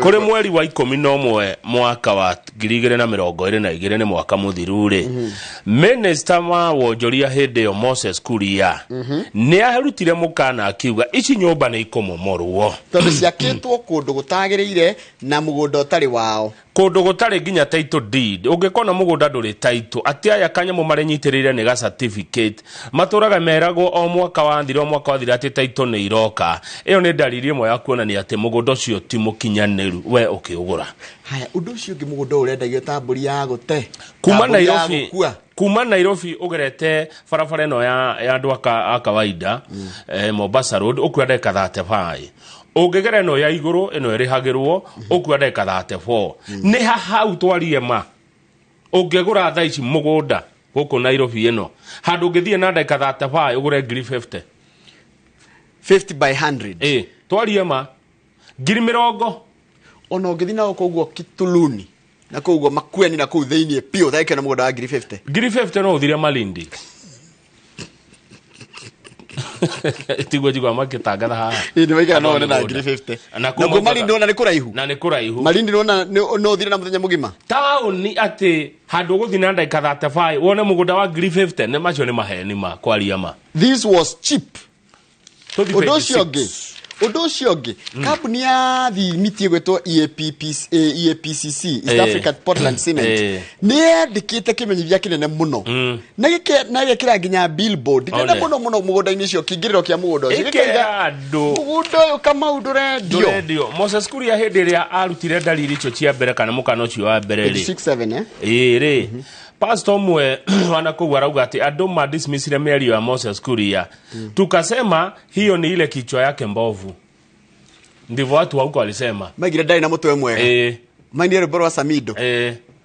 Kũrĩ mweri wa 11 mwaka wa 2022 nĩ mwaka mũthiru rĩ, Minister wa wonjoria hĩndĩ ĩyo Moses Kuria nĩ arutire mũkana akiuga ici nyũmba nĩ ikũmomorwo tondũ ciakĩtwo kũndũ gũtagĩrĩire na mũgũnda ũtarĩ wao, kũndũ gũtarĩ nginya title deed. Ũngĩkona mũgũnda ndũrĩ title, atĩ aya kanyamũ marĩnyitĩrĩire nĩ ga certificate, matũraga meragwo o mwaka wathira, o mwaka wathira atĩ title nĩ iroka. Ĩyo nĩ ndariri ĩmwe ya kuonania atĩ mũgũnda ũcio ti mũkinyanĩru we ũkĩũgũra. Haya, ũndũ ũcio ũngĩ, mũgũnda ũyũ ũrendagio ta mbũri ya gũte, kuma ta mbũri ya Nairobi, gũkua. kuma Nairobi ũgerete barabara ĩno ya andũ a kawaida, Mombasa Road, ũkuoya ndagĩka 35. Ũngĩgera ĩno ya igũrũ ĩno ĩrĩhagĩrwo ũkuoya ndagĩka 34. Nĩ hau twarie ma, ũngĩgũra thaa ici mũgũnda gũkũ Nairobi ĩno handũ ũngĩthiĩ na ndagĩka 35 ũgũre ngiri 50. 50 by 100. Ĩ, twarie ma ngiri mĩrongo. Ona ũngĩthiĩ na gũkũ ũguo Kituluni Na kũu guo Makueni na kũu thĩinĩ piũ ũtagĩkĩona mũgũnda wa ngiri 50. Ngiri 50 no ũthire Malindi. Tiguo njigua makĩtangatha haha. Ĩĩ nĩ maigana no Andũ a one na mĩgũnda. ngiri 50. Na Na kũu kũu Malindi wona nĩ kũraihu. Na nĩ kũraihu. Malindi wona no ũthire na mũthenya mũgima. Taũni atĩ handũ ũgũthiĩ na ndagĩka 35 wone mũgũnda wa ngiri 50 nĩ macio nĩ maheni ma kwaria ma. This was cheap. Tũthiĩ Ũndũ page ũcio 6. ũngĩ, ũndũ ũcio ũngĩ, kambuni ya thimiti ĩgwĩtwo EAPCC, East Africa Portland Cement, nĩ yandĩkĩte kĩmenyithia kĩnene mũno na gĩkĩra nginya billboard nene One. mũno mũno mũgũnda-inĩ ũcio, kĩingĩrĩro kĩa mũgũnda ũcio. Ĩkĩra Gĩkauga, andũ. Mũgũnda ũyũ Kamau ndũrendio. Ndũrendio. Moses Kuria hĩndĩ ĩrĩa arutire ndariri icio cia mbere kana mũkana ũcio wa mbere rĩ. 6-7, eh? Ĩĩ rĩ. Pastor ũmwe wana kũu arauga atĩ andũ ma dismissire mĩario ya Moses Kuria. Tukasema hiyo ni ile kichwa yake mbovu. Ndivyo watu wa huko walisema. Maigire ndarĩ na mũtwe mwega. Mainire rwĩmbo rwa Samido.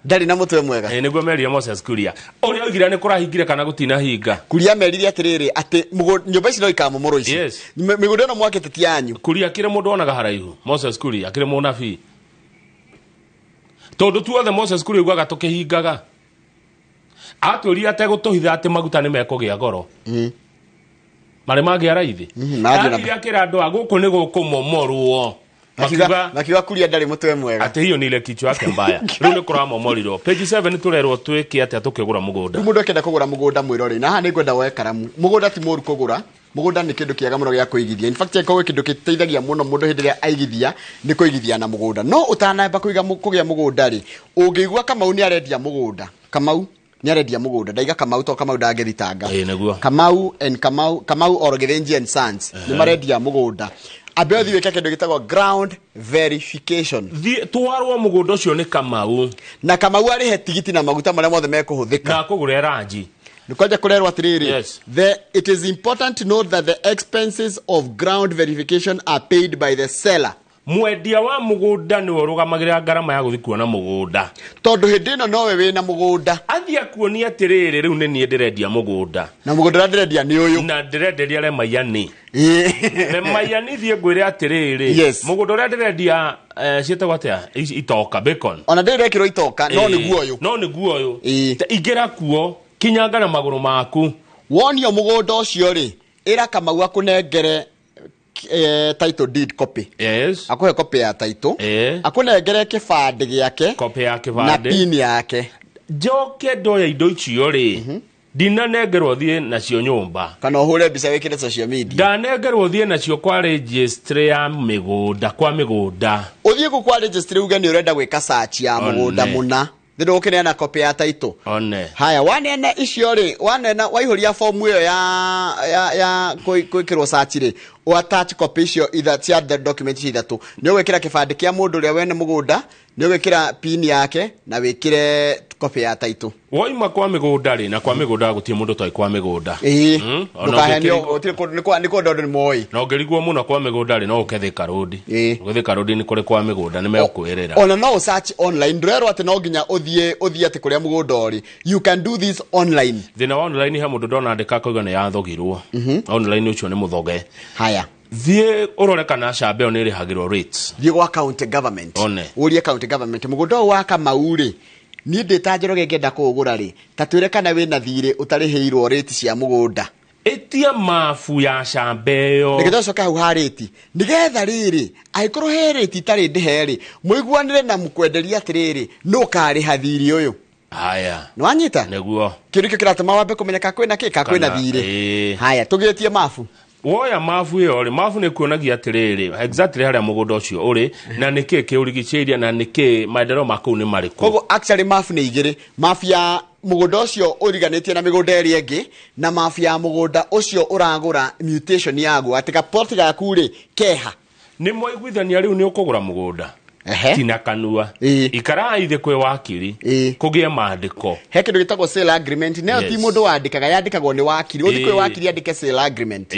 Ndarĩ na mũtwe mwega. Nĩguo merire Moses Kuria. Ũrĩa oigire nĩ kũrahingire kana gũtinahinga. Kuria merire atĩrĩrĩ atĩ nyũmba ici no ikamomorwo ici. Yes. Mĩgũnda ĩno mwakĩte ti yanyu. Kuria akĩrĩ mũndũ wonaga haraihu. Moses Kuria akĩrĩ mũnabii. Tondũ tuothe Moses Kuria augaga tũkĩhingaga. Atwĩrire ategũtũhitha atĩ maguta nĩ mekũgĩa goro. Marĩ magĩa raithi. Mathiĩ na Athire akĩra andũ a gũkũ nĩ gũkũmomorwo. Makiuga Kuria ndarĩ mũtwe mwega. Atĩ hiyo ni ile kichwa yake mbaya. Rĩu nĩ kũramomorirwo. Page 7 tũrerwo twĩke atĩa tũkĩgũra mũgũnda. Rĩu mũndũ akĩenda kũgũra mũgũnda mwĩrorei na haha nĩ ngwenda woe karamu. Mũgũnda ti mũũru kũgũra. Mũgũnda nĩ kĩndũ kĩega mũno gĩa kũigithia. In fact angĩkorwo gwĩ kĩndũ gĩteithagia mũno mũndũ hĩndĩ ĩrĩa aigithia nĩ kũigithia na mũgũnda. No ũtanamba kũgĩa mũgũnda rĩ, ũngĩigua Kamau nĩ arendia mũgũnda. Kamau nĩ arendia mũgũnda. Ndaiga Kamau to Kamau ndangĩthitanga. Ĩĩ nĩguo. Kamau and Kamau, Kamau or Githinji and Sons nĩ marendia mũgũnda. Ambe ũthiĩ wĩke kĩndũ gĩtagwo ground verification. Thiĩ twarwo mũgũnda ũcio nĩ Kamau. Na Kamau arĩhe tigiti na maguta marĩa mothe mekũhũthĩka. Na akũgũre ranji. Nĩ kwanja kũrerwo atĩrĩrĩ, Yes. It is important to note that the expenses of ground verification are paid by the seller. Mwendia wa mũgũnda nĩwe ũrũgamagĩrĩra ngarama ya gũthiĩ kuona mũgũnda. Tondũ hĩndĩ ĩno nowe wĩna mũgũnda. Athiĩ akuonie atĩrĩrĩ, rĩu nĩ niĩ ndĩrendia mũgũnda. Na mũgũnda ũrĩa ndĩrendia nĩ ũyũ. Na ndĩrenderia Lemayiani. Lemayiani thiĩ ngwĩre atĩrĩrĩ, Yes. mũgũnda ũrĩa ndĩrendia ciĩtagwo atĩa? Itoka, bacon. Ona ndĩrekĩrwo itoka, no nĩguo ũyũ. No nĩguo ũyũ. Ingĩra kuo, kinyanga na magũrũ maku. Wonio mũgũnda ũcio rĩ, ĩra Kamau akũnengere title deed copy. Yes. Akũhe copy ya title. Akũnengere kĩbandĩ gĩake. Copy ya Na kĩbandĩ. pin yake. Njoke ndoya indo icio rĩ, ndinanengerwo thiĩ nacio nyũmba. Kana ũhũre mbica wĩkĩre social media. Ndanengerwo thiĩ nacio kwa registry ya mĩgũnda, kwa mĩgũnda. Ũthiĩ kũ kwa registry uge nĩ ũrenda gwĩka search ya mũgũnda mũna. Thĩ ndũgũkĩneana copy ya title. One. Haya, waneana icio rĩ, waneana waihũria fomu ĩyo ya gwĩkĩrwo search rĩ, attach copy icio cia document icio ithatũ. Nĩ ũgwĩkĩra kĩbandĩ kĩa mũndũ ũrĩa wene mũgũnda, nĩ ũgwĩkĩra pin yake na wĩkĩre copy ya title. Woima kwa mĩgũnda rĩ, na kwa mĩgũnda gũtirĩ mũndũ ũtoĩ kwa mĩgũnda. Ĩĩ. Ona Ndũkahenio, ũngĩkĩrigwo- gũtirĩ kũndũ, nĩ kũndũ andũ nĩ moĩ. Na ũngĩrigwo mũno kwa mĩgũnda rĩ, no ũke Thika Road. Ũgĩ Thika Road nĩ kũrĩ kwa mĩgũnda, nĩ megũkwĩrĩra. Ona no search online, ndũrerwo atĩ no nginya ũthiĩ atĩ kũrĩa mũgũnda ũrĩ. You can do this online. Thĩna wa online he mũndũ ndona andĩka akauga nĩ yathogirwo. Online ũcio nĩ mũthoge. Haya. Thiĩ ũrore kana camba ĩyo nĩ ĩrĩhagĩrwo rates. Thiĩ gwa county government. One. Ũrie county government mũgũnda ũyũ wa Kamau rĩ, niĩ ndĩ ta Njoroge ngĩenda kũũgũra rĩ, ta twĩre kana wĩna thirĩ ũtarĩhĩirwo rate cia mũgũnda. Ĩtia mabu ya camba ĩyo. Nĩgetha ũcoke hau ha rate. Nĩgetha rĩrĩ, angĩkorwo he rate itarĩ ndĩhe rĩ, mũiguanĩre na mũkwenderia atĩrĩrĩ, nũ ũkarĩha thirĩ ũyũ. Haya. Nĩ wanyita? Nĩguo. Kĩndũ kĩu kĩratũma wambe kũmenya ka kwĩna kĩ, ka kwĩna thirĩ. Haya, tũgĩtie mabu. Woya mabu ĩyo rĩ, mabu nĩ kuonagia atĩrĩrĩ, exactly harĩa mũgũnda ũcio ũrĩ, na nĩkĩ kĩũrigicĩirie, na nĩkĩ maendeleo ma kũu nĩ marĩkũ. Koguo actually mabu nĩ igĩrĩ, mabu ya mũgũnda ũcio ũriganĩtie na mĩgũnda ĩrĩa ĩngĩ, na mabu ya mũgũnda ũcio ũragũra mutation yaguo, atĩ gaplot gaku rĩ keha. Nĩ mwaiguithania rĩu nĩ ũkũgũra mũgũnda. Tina kanua. Ikarai thĩ kwĩ wakiri. Kũgĩe maandĩko. He kĩndũ gĩtagwo sale agreement. Nayo ti mũndũ wandĩkaga, yandĩkagwo nĩ wakiri. Ũthiĩ kwĩ wakiri andĩke sale agreement.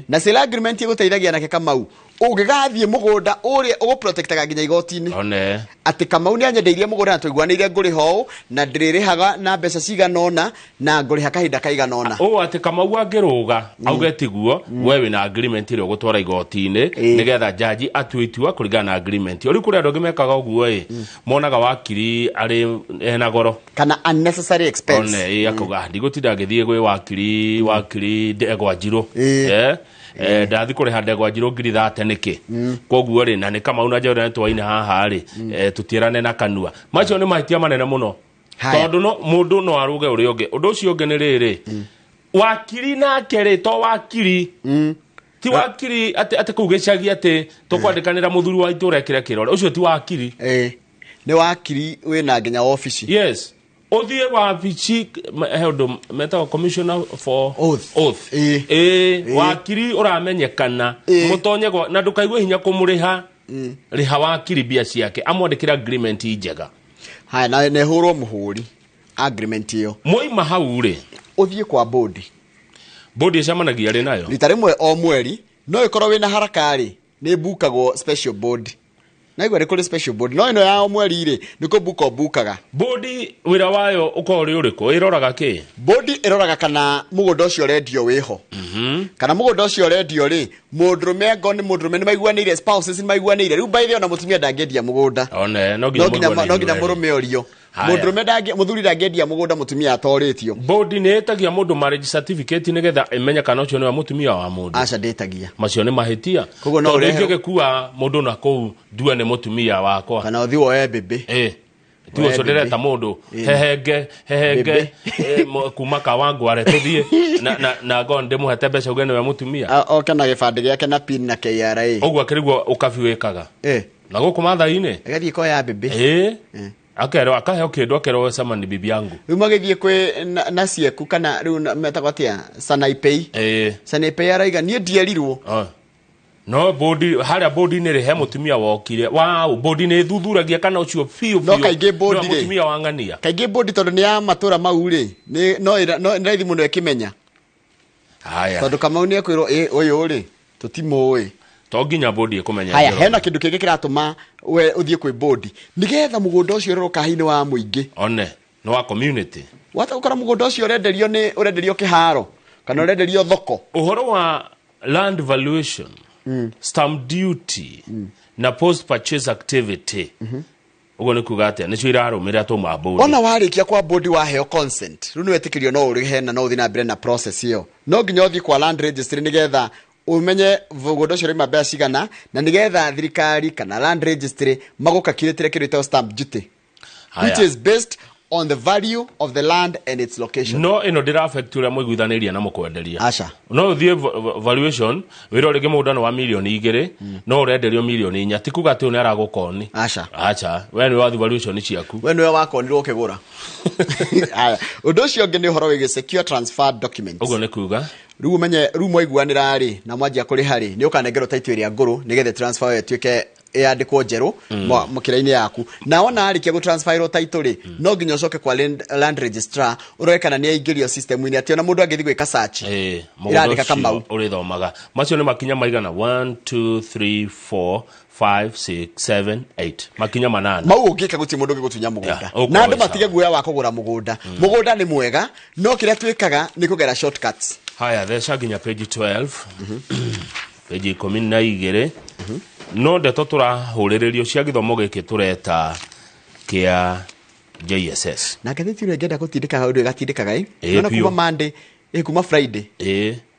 Na sale agreement ĩgũteithagia nake Kamau. Ũngĩgathiĩ mũgũnda ũrĩa ũgũprotectaga nginya igoti-inĩ. One. Atĩ Kamau nĩ anyendeirie mũgũnda na tũiguanĩire ngũrĩha ũũ na ndĩrĩrĩhaga na mbeca cigana ũna na ngũrĩha kahinda kaigana ũna. Ũũ atĩ Kamau angĩrũga auge tiguo, we wĩna agreement ĩrĩa ũgũtwara igoti-inĩ nĩgetha jaji atue itua kũringana na agreement. Rĩu kũrĩ andũ angĩ mekaga ũguo ĩ, monaga wakiri arĩ ena goro kana unnecessary expense. One, ĩ, akauga, "Ah, ndigũtinda ngĩthiĩ gwĩ wakiri, wakiri Ndegwa Njirũ. Ndathi kũrĩha Ndegwa Njirũ 30,000 nĩkĩ?" Koguo rĩ, na nĩ Kamau na Njoroge nĩtwaine haha rĩ, tũtiĩrane na kanua. Macio nĩ mahĩtia manene mũno. Haya. Tondũ no mũndũ no arũge ũrĩa ũngĩ. Ũndũ ũcio ũngĩ nĩ rĩrĩ, wakiri nake rĩ, to wakiri ti wakiri atĩ kũu gĩcagi atĩ tũkwandĩkanĩra mũthuri wa itũra ekĩre kĩrore, ũcio ti wakiri. Nĩ wakiri wĩna nginya obici. Yes, ũthiĩ wabici, he ũndũ metagwo commissioner for oath, oath. Ĩ, wakiri ũramenyekana mũtonye gwa, na ndũkaigue hinya kũmũrĩha. Rĩha wakiri mbia ciake, amwandĩkĩre agreement njega. Haya, na nehũrwo mũhũri agreement ĩyo. Mwaima hau rĩ, ũthiĩ kwa bodi. Bodi ĩcemanagia rĩ nayo? Rita rĩmwe o mweri, no ĩkorwo wĩna haraka rĩ, nĩ mbukagwo special board. Naigua nĩ kũrĩ special board, no ĩno ya o mweri rĩ, nĩ kũmbuka ũmbukaga. Bodi wĩra wayo ũkoragwo ũrĩ ũrĩkũ? Ĩroraga kĩ? Bodi ĩroraga kana mũgũnda ũcio ũrendio wĩho. Kana mũgũnda ũcio ũrendio rĩ, mũndũrũme angorwo nĩ mũndũrũme nĩ maiguanĩire, spouses nĩ maiguanĩire. Rĩu by the way ona mũtumia ndangĩendia mũgũnda. One, no nginya No nginya mũiguane no nginya inyuĩ erĩ. mũrũme orio. Haya. Mũndũrũme ndangĩ, mũthuri ndangĩendia mũgũnda mũtumia atorĩtio. Bodi nĩ ĩtagia mũndũ marriage certificate nĩgetha ĩmenye kana ũcio nĩwe mũtumia wa mũndũ. Aca, ndĩtagia. Macio nĩ mahĩtia. Koguo no Tondũ ũreherwo- ingĩgĩkua mũndũ na kũu ndue nĩ mũtumia wakwa. Kana ũthiĩ woe mbĩmbĩ. Ti ũcio ndĩreta mũndũ hehenge hehenge, kuma Kawangware tũthiĩ na ngorwo ndĩmũhete mbeca uge nĩwe mũtumia. Oke na gĩbandĩ gĩake na pin na KRA. Ũguo akĩrigwo ũkabi wĩkaga. Na gũkũ Mathai-inĩ? Agathiĩ koya mbĩmbĩ. Akerwo, akaheo kĩndũ, akerwo we cema ni bibi yangu. Rĩu magĩthiĩ kwĩ na cieku kana rĩu metagwo atĩa, Sanaipei. Sanaipei araiga niĩ ndierirwo. No bodi, harĩa bodi-inĩ rĩ, he mũtumia wokire wow, bodi nĩ ĩthuthuragia kana ũcio biũ No biũ kaingĩ bodi nĩwe rĩ, mũtumia wa ng'ania. Kaingĩ bodi tondũ nĩ ya matũra mau rĩ, nĩ no no nĩ raithi mũno ĩkĩmenya. Haya. Tondũ Kamau nĩ ekwĩrwo, ĩ, ũyũ rĩ tũtimũĩ. To nginya bodi ĩkũmenya. Haya, Njoroge. hena kĩndũ kĩngĩ kĩratũma we ũthiĩ kwĩ bodi nĩgetha mũgũnda ũcio ũrorwo kahi-inĩ wa mũingĩ. One, nĩ wa community. Wata gũkora mũgũnda ũcio ũrenderio nĩ ũrenderio kĩharo kana ũrenderio thoko. Ũhoro wa land valuation, stamp duty na post purchase activity, ũguo nĩ kuga atĩa? Nĩcio irarũmĩrĩra tũma bodi. Ona warĩkia kwa bodi waheo consent, rĩu nĩ wetĩkĩrio no ũrĩhe na no ũthiĩ na mbere na process ĩyo. No nginya ũthiĩ kwa land registry nĩgetha ũmenye mũgũnda ũcio ũraima mbeca cigana, na nĩgetha thirikari kana land registry magũkakirĩtĩre kĩndũ gĩtagwo stamp duty, Haya. which is based on the value of the land and its location. No ĩno ndĩra affect ũrĩa mũiguithanĩirie na mũkwenderia. Aca. No ũthiĩ valuation wĩra rĩngĩ mũgũnda nĩ wa 2 mirioni, no ũrenderio 4 mirioni. Ti kuga atĩ ũyũ nĩ aragũkoni. Aca. Aca, we nĩwe wathiĩ valuation ciaku. We nĩwe wakonirwo ũkĩgũra. Haya, ũndũ ũcio ũngĩ nĩ ũhoro wĩgiĩ secure transfer documents. Ũguo nĩ kuga? Rĩu ũmenye, rĩu mwaiguanĩra rĩ na mwanjia kũrĩha rĩ, nĩ ũkanengerwo title ĩrĩa ngũrũ nĩgetha transfer ĩyo ĩtuĩke ĩyandĩkwo njerũ mũkĩra-inĩ yaku. Na wona arĩkia gũtransferwo title rĩ, no nginya ũcoke kwa land registrar ũrore kana nĩ aingĩrio system-inĩ, atĩ ona mũndũ angĩthiĩ gwĩka search Mũgũnda ĩrandĩka ũcio Kamau. Ũrĩthomaga macio nĩ makinya maigana? 1 2 3 4 5 6 7 8, makinya manana. Mau ũngĩka gũtirĩ mũndũ ũngĩgũtunya mũgũnda. Yeah, ũkorwo Na andũ wĩ sawa. matige guoya wa kũgũra mũgũnda. Mũgũnda nĩ mwega, no kĩrĩa twĩkaga nĩ kũgera shortcuts. Haya, theca nginya page 12, page 12. No ndeto tũrahũrĩrĩrio cia gĩthomo gĩkĩ tũreta kĩa JSS. Na ngathĩti ĩno ĩngĩenda gũtindĩka ũndũ ĩgatindĩkaga ĩ. Ĩ, Nona kuma biũ. Monday, ĩ, kuma Friday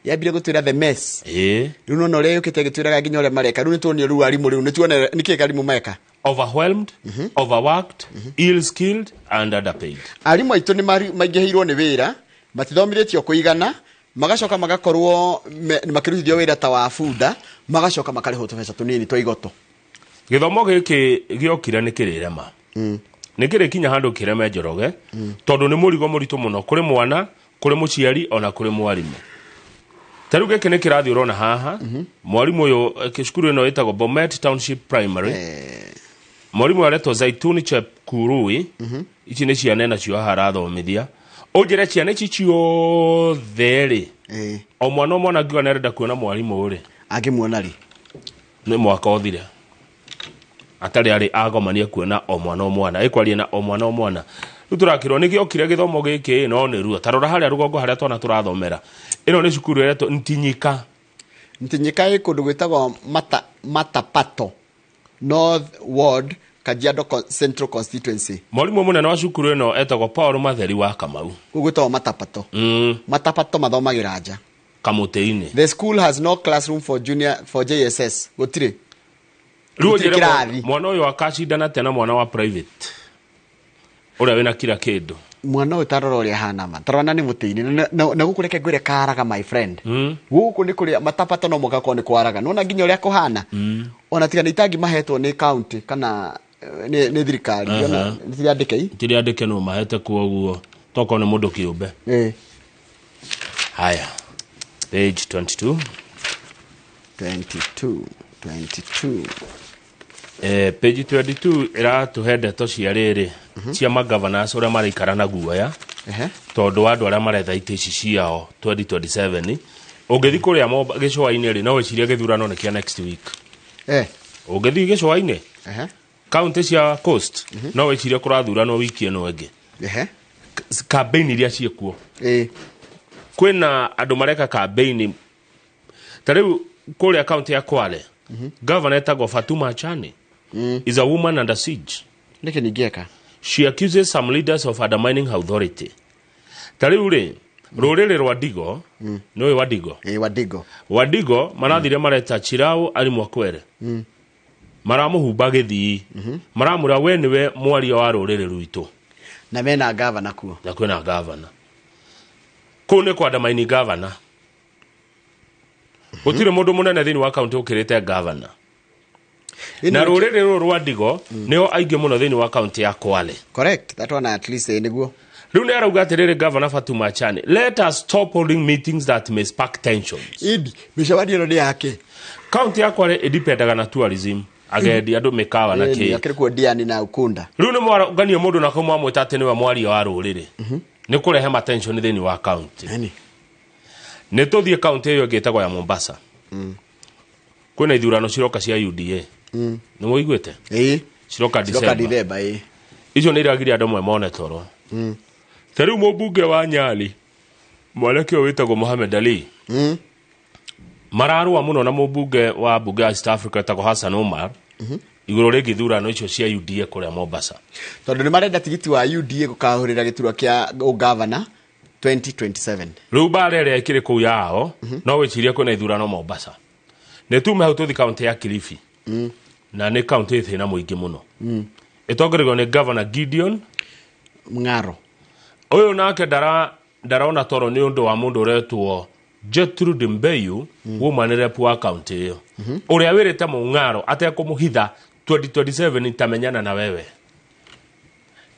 yambire gũtwĩra the mess. Rĩu nona ũrĩa yũkĩte ĩgĩtwĩraga nginya ũrĩa mareka. Rĩu nĩtuonio rĩu arimũ, rĩu nĩtuone nĩkĩĩ arimũ meka. Overwhelmed, overworked, ill skilled and underpaid. Arimũ aitũ nĩ maingĩhĩirwo nĩ wĩra, matithomithĩtio kũigana, magacoka magakorwo makĩrutithio wĩra ta wa bunda, magacoka makarĩhwo tũbeca tũnini twa igoto. Gĩthomo gĩkĩ gĩokire nĩ kĩrĩrema, nĩ kĩrĩkinya handũ kĩreme, Njoroge, tondũ nĩ mũrigo mũritũ mũno kũrĩ mwana, kũrĩ mũciari, ona kũrĩ mwarimũ. Ta rĩu gĩkĩ nĩ kĩrathiĩ ũrona haha, mwarimũ ũyũ, cukuru ĩno ĩtagwo Bomet Township Primary, mwarimũ aretwo Zaituni Chepkurui. Ici nĩ ciana nacio haha arathomithia. Ũnjĩre, ciana ici ciothe rĩ, o mwana o mwana angiuga nĩ arenda kuona mwarimũ rĩ, Angĩmuona rĩ? Nĩ mwaka ũthire atarĩ arĩ agomania kuona o mwana o mwana ĩkwaria na o mwana o mwana. Rĩu tũrakĩrwo nĩgĩokire gĩthomo gĩkĩ no nĩ ruo. Ta rora harĩa rũgongo harĩa twana tũrathomera. Ĩno nĩ cukuru ĩretwo Ntinyika. Ntinyika ĩ kũndũ gwĩtagwo Matapato North Ward, Kajiado Central Constituency. Mwarimũ mũnene wa cukuru ĩno etagwo Paul Matheri wa Kamau. Kũu gwĩtagwo Matapato. Matapato mathomagĩra nja. Kamũtĩ-inĩ. The school has no classroom for junior for JSS. Gũtirĩ. Rĩu ũnjĩre mwana ũyũ akacindana atĩa na mwana wa private ũrĩa wĩna kila kĩndũ. Mwana ũyũ tarora ũrĩa ahana ma. Tarona nĩ mũtĩ-inĩ. Na gũkũ reke ngwĩre karaga my friend. Gũkũ nĩ kũrĩa Matapato no mũhaka korwo nĩ kwaraga. Nĩwona nginya ũrĩa kũhana. Ona tiga nĩ itangi mahetwo nĩ county kana nĩ thirikari. Nĩ tirandĩke i? Tirandĩke no mahete kuo ũguo. Tokorwo nĩ mũndũ kĩũmbe. Haya. Page 22. 22. 22. Page 22 ĩratũhe ndeto cia rĩrĩ cia magovernors ũrĩa maraikara na guoya tondũ wa andũ arĩa maretha itĩ ici ciao 2027. Ũngĩthiĩ kũrĩa gĩcũa-inĩ rĩ, no wĩcirie gĩthurano nĩ kĩa next week. Ũngĩthiĩ gĩcũa-inĩ county cia coast no wĩcirie kũrathuranwo wiki ĩno ĩngĩ. Campaign iria ciĩkuo kwĩna andũ mareka campaign ta rĩu kũrĩa county ya Kwale. Governor etagwo Fatuma Achani is a woman under siege. Nĩkĩ ningĩeka? She accuses some leaders of undermining her authority. Ta rĩu rĩ, rũrĩrĩ rwa Ndigo, nĩũĩ Wandigo? Wandigo. Wandigo marathire mareta Chirau ari Mwakwere. Maramũhumba gĩthii. Maramwĩra we nĩwe mwaria wa rũrĩrĩ rwitũ. Na mena governor kuo. Na kwĩna governor. Kũu nĩ kũ-undermine governor. Gũtirĩ mũndũ mũnene thĩinĩ wa county ũkĩrĩte governor. Na rũrĩrĩ rũrũ rwa Ndigo nĩo aingĩ mũno thĩinĩ wa county ya Kwale. Correct. That one at least nĩguo. Rĩu nĩ arauga atĩrĩrĩ Governor Fatuma Achani, let us stop holding meetings that may spark tensions. Indi, mĩcemanio ĩno nĩ yake. County ya Kwale ĩdipendaga na tourism, agendi andũ mĩkawa na kĩ. Akĩrĩ kuo Diani na Ukunda. Rĩu nĩ mwarũngania mũndũ na kũu mwamwĩta atĩ nĩwe mwaria wa rũrĩrĩ. Nĩ kũrehe matension thĩinĩ wa county. Nĩ tũthiĩ county ĩyo ĩngĩ ĩtagwo ya Mombasa. Kwĩna ithurano ciroka cia UDA. Nĩ mũiguĩte? Ciroka December. Icio nĩ iragiria andũ amwe mone toro. Ta rĩu mũmbunge wa Nyali mwanake ũyũ wĩtagwo Mohamed Ali mararũa mũno na mũmbunge wa mbunge ya East Africa wĩtagwo Hassan Omar igũrũ rĩgiĩ ithurano icio cia UDA kũrĩa Mombasa. Tondũ nĩ marenda tigiti wa UDA gũkahũrĩra gĩturwa kĩa ũgavana 2027. Rĩu mbara ĩrĩa ĩkĩrĩ kũu yao no wĩcirie kwĩna ithurano Mombasa. Nĩ tume hau tũthiĩ kaunti ya Kilifi. Na nĩ kaunti ĩ thĩna mũingĩ mũno. Ĩtongoreirwo nĩ Governor Gideon Mung'aro. Ũyũ nake ndarona toro nĩ ũndũ wa mũndũ ũretwo Gertrude Mbeyu, woman rep wa kaunti ĩyo. Ũrĩa wĩrĩte Mung'aro atekũmũhitha 2027 nitamenyana na wewe.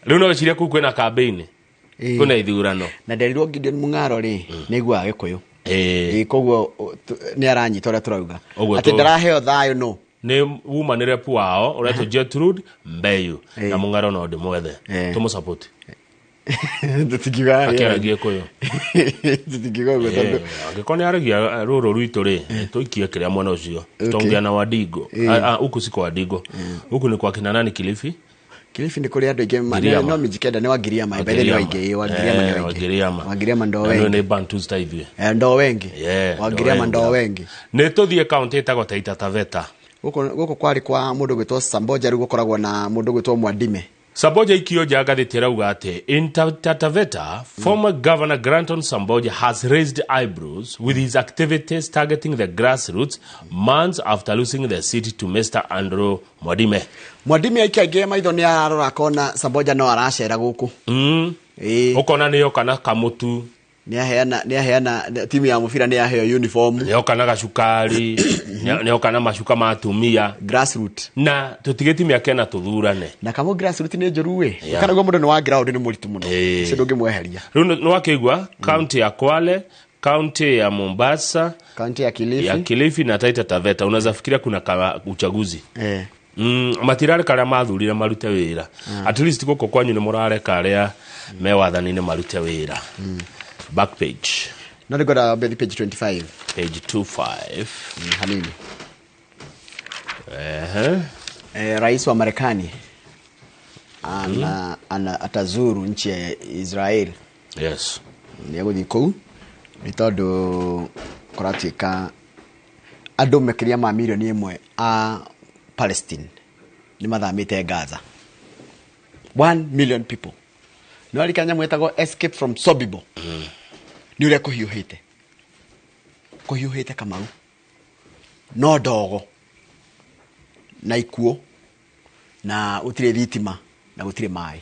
Rĩu no wĩcirie kũu kwĩna campaign. Kwĩna ithurano. Na nderirwo Gideon Mung'aro rĩ, nĩ aiguaga Gĩkũyũ. Koguo nĩ aranyita ũrĩa tũrauga. Atĩ ndaraheo thayũ no. Nĩ woman rep wao ũretwo Gertrude Mbeyu na Mung'aro no ndĩmwethe. Tũmũ-support. Tũtingiuga akĩaragia Gĩkũyũ. Tũtingiuga ũguo tondũ angĩkorwo nĩ aragia rũrũ rwitũ rĩ, tũikie kĩrĩa mwena ũcio. Tongea na Wandigo. Huku si kwa Wandigo. Huku ni kwa kina nani Kilifi? Kilifi ni kũrĩa andũ aingĩ no Mijikenda nĩ Wangiriama, mbere nĩ waingĩ, Wangiriama nĩ waingĩ. Wangiriama ndo wengi. Nĩ Bantus ta ithuĩ. Ndo wengi. Wangiriama ndo wengi. Nĩ tũthiĩ kaunti ĩtagwo Taita Taveta. Gũkũ kwarĩ kwa mũndũ gwĩtwo Samboja, rĩu gũkoragwo na mũndũ gwĩtwo Mwadime. Samboja ikio nja ngathĩti ĩrauga atĩ in Taita Taveta, former governor Granton Samboja has raised eyebrows with his activities targeting the grassroots months after losing the seat to Mr. Andrew Mwadime. Mwadime aikagia maitho nĩ ararora akona Samboja no aracera gũkũ. Ũkona nĩ yoka na kamũtu. Nĩ aheana timu ya mũbira, nĩ aheo uniform. Nĩ yoka na gacukari, nĩ yoka na macuka ma atumia. Grassroot. Na tũtigĩti mĩaka ĩna tũthurane. Na kamo grassroot nĩ njũru ĩ. Kana guo mũndũ nĩ wa ground nĩ mũritũ mũno. Ũcio ndũngĩmweheria. Rĩu nĩ wakĩigua county ya Kwale, county ya Mombasa, county ya Kilifi, ya Kilifi na Taita Taveta. Unaweza fikiria kuna uchaguzi. Matirareka arĩa mathurire marute wĩra. At least gũkũ kwanyu nĩ mũrareka arĩa me wathani-inĩ marute wĩra. Back page. Not got a page 25. Page 25. Hanini. Rais wa Marekani ana atazuru nchi ya Israel. Yes. Nĩ egũthiĩ kũu nĩ tondũ kũratuĩka andũ makĩria ma mirioni 1 a Palestine nĩ mathamĩte Gaza. 1 million people. Nĩ warikana nyamũ ĩtagwo Escape from Sobibor. Nĩ ũrĩa kũhiũhĩte. Kũhiũhĩte Kamau. No ndogo na ikuũ na gũtirĩ thitima na gũtirĩ maĩ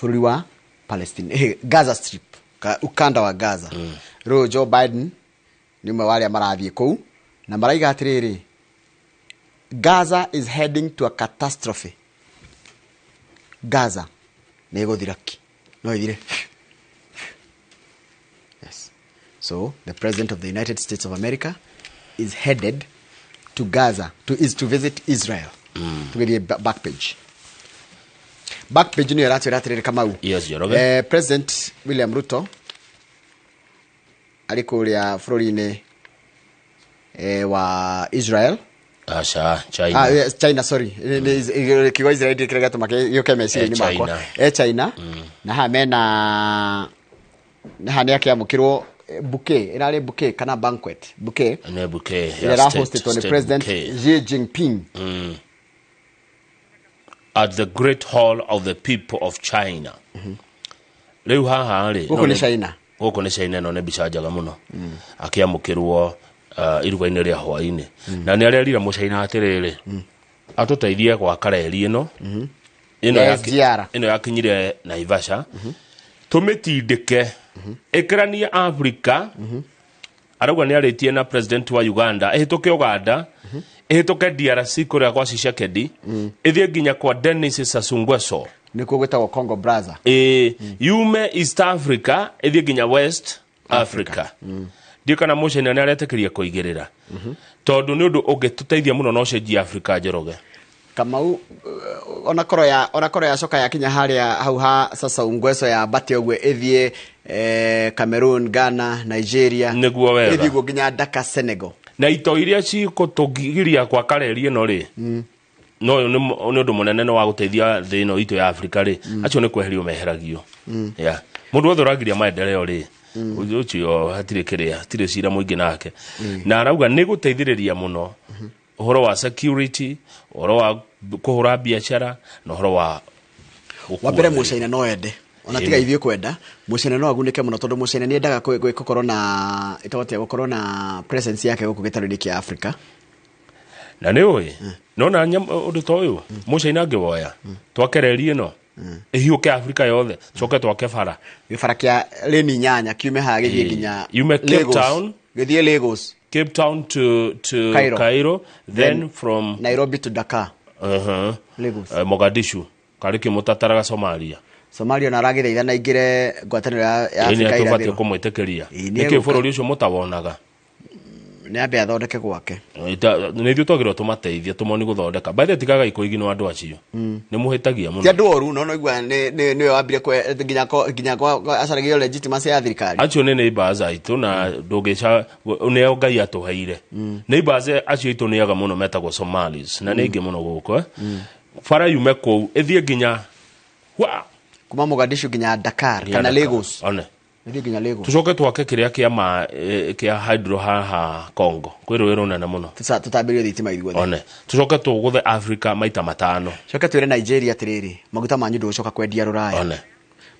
bũrũri wa Palestine, Gaza Strip, ukanda wa Gaza. Rĩu Joe Biden nĩ ũmwe wa arĩa marathiĩ kũu na maraiga atĩrĩrĩ, Gaza is heading to a catastrophe. Gaza nĩ ĩgũthira ki, no ĩthire. Yes. So the president of the United States of America is headed to Gaza to visit Israel. Tũgĩthiĩ back page. Back page nĩyo ĩratwĩra atĩrĩrĩ, Kamau. Yes, Njoroge. President William Ruto arĩ kũrĩa bũrũri-inĩ wa Israel. Aca, China. Ah, yes, China, sorry. Kiugo Israel kĩrĩa gĩatũma gĩũke meciria-inĩ makwa. China. China. Na haha mena haha nĩ akĩamũkĩrwo bouquet, ĩrarĩ bouquet kana banquet? Bouquet. Nĩ bouquet Ĩrĩa ya ĩrahostĩtwo nĩ state President bouquet. Xi Jinping. At the Great Hall of the People of China. Rĩu haha rĩ, Gũkũ no nĩ China. Gũkũ nĩ China. Ĩno nĩ mbica njega mũno akĩamũkĩrwo iruga-inĩ rĩa hwaĩ-inĩ, na nĩ arerire mũcaina atĩrĩrĩ, atũteithie gwaka reri ĩno ĩno Ya SGR. Ĩno yakinyire Naivasha, tũmĩtindĩke ĩkĩranie Africa. Arauga nĩ arĩtie na president wa Uganda, ĩhĩtũke Uganda, ĩhĩtũke DRC kũrĩa kwa Tshisekedi, ĩthiĩ nginya kwa Denis Sassou Nguesso. Nĩkuo gwĩtagwo Congo Brazza. Ĩ yume East Africa ĩthiĩ nginya West Africa. Ndiũ kana mũcaina nĩ aretĩkĩria kũigĩrĩra, tondũ nĩ ũndũ ũngĩtũteithia mũno na ũcenjie Africa, Njoroge. Kamau, ona korwo yacoka yakinya harĩa hau ha Sassou Nguesso ya mbate ũguo ĩthiĩ Cameroon, Ghana, Nigeria. Nĩguo wega. Ĩthiĩ guo nginya Dakar, Senegal. Na ito iria cikũtũgiria gwaka reri ĩno rĩ, no ũyũ nĩ ũndũ mũnene nĩ wa gũteithia thĩ ĩno itũ ya Afrika rĩ, acio nĩ kweherio meheragio. Yeah. Mũndũ wothe ũragiria maendeleo rĩ, ũcio hatirĩ kĩrĩa, hatirĩ cira mũingĩ nake. Na arauga nĩ gũteithĩrĩria mũno ũhoro wa security, ũhoro wa kũhũra biacara na ũhoro wa Wa mbere mũcaina no ende ona tiga ithuĩ kwenda, mũcaina no agunĩke mũno tondũ mũcaina nĩ endaga gũkorwo na ĩtagwo atĩa, gũkorwo na presence yake gũkũ gĩtarũ-inĩ kĩa Africa. Na nĩ ũĩ nona ũndũ ta ũyũ mũcaina angĩwoya, twake reri ĩno ĩhiũke Afrika yothe, coke twake bara. Gĩbara kĩa leni 8 kiume haha gĩthiĩ nginya Yume Cape Lagos. Town. Gĩthiĩ Lagos. Cape Town to Cairo. Cairo, then from Nairobi to Dakar. Lagos. Mogadishu karĩ kĩmũtataraga Somalia. Somalia ona aragĩthaitha na aingĩre ngwatanĩro ya Ĩĩ, nĩ Afrika atũbatiĩ irathĩro. kũmwĩtĩkĩria. Ĩĩ, nĩ Nĩkĩ egũka. bũrũri ũcio mũtawonaga? Nĩ ambe athondeke gwake. Nĩ ithuĩ twagĩrĩirwo tũmateithie, tũmoni gũthondeka. By the way, tigagai kũiginwo andũ acio, nĩ mũhĩtagia Ti mũno. andũ oru, no noigua nĩwe wambire nginya acaragio legitimacy ya thirikari. Acio nĩ neighbors aitũ na ndũngĩca nĩo Ngai atũheire. Neighbors acio aitũ nĩ aga mũno, metagwo Somalis, na nĩ aingĩ mũno gũkũ, eh. Bara yume kũu ĩthiĩ nginya wa Kuma Mogadishu nginya Dakar nginya kana Dakar. Lagos. One. Ĩthiĩ nginya Lagos. Tucoke twake kĩrĩa kĩa ma kĩa hydro haha Congo, kwĩ rũĩ rũnene mũno. Tũtambĩrio thitima ithuothe. One, tucoke tũgũthe Africa maita matano. Coke twĩre Nigeria atĩrĩrĩ, maguta manyu ndũgũcoka kwendia rũraya. One.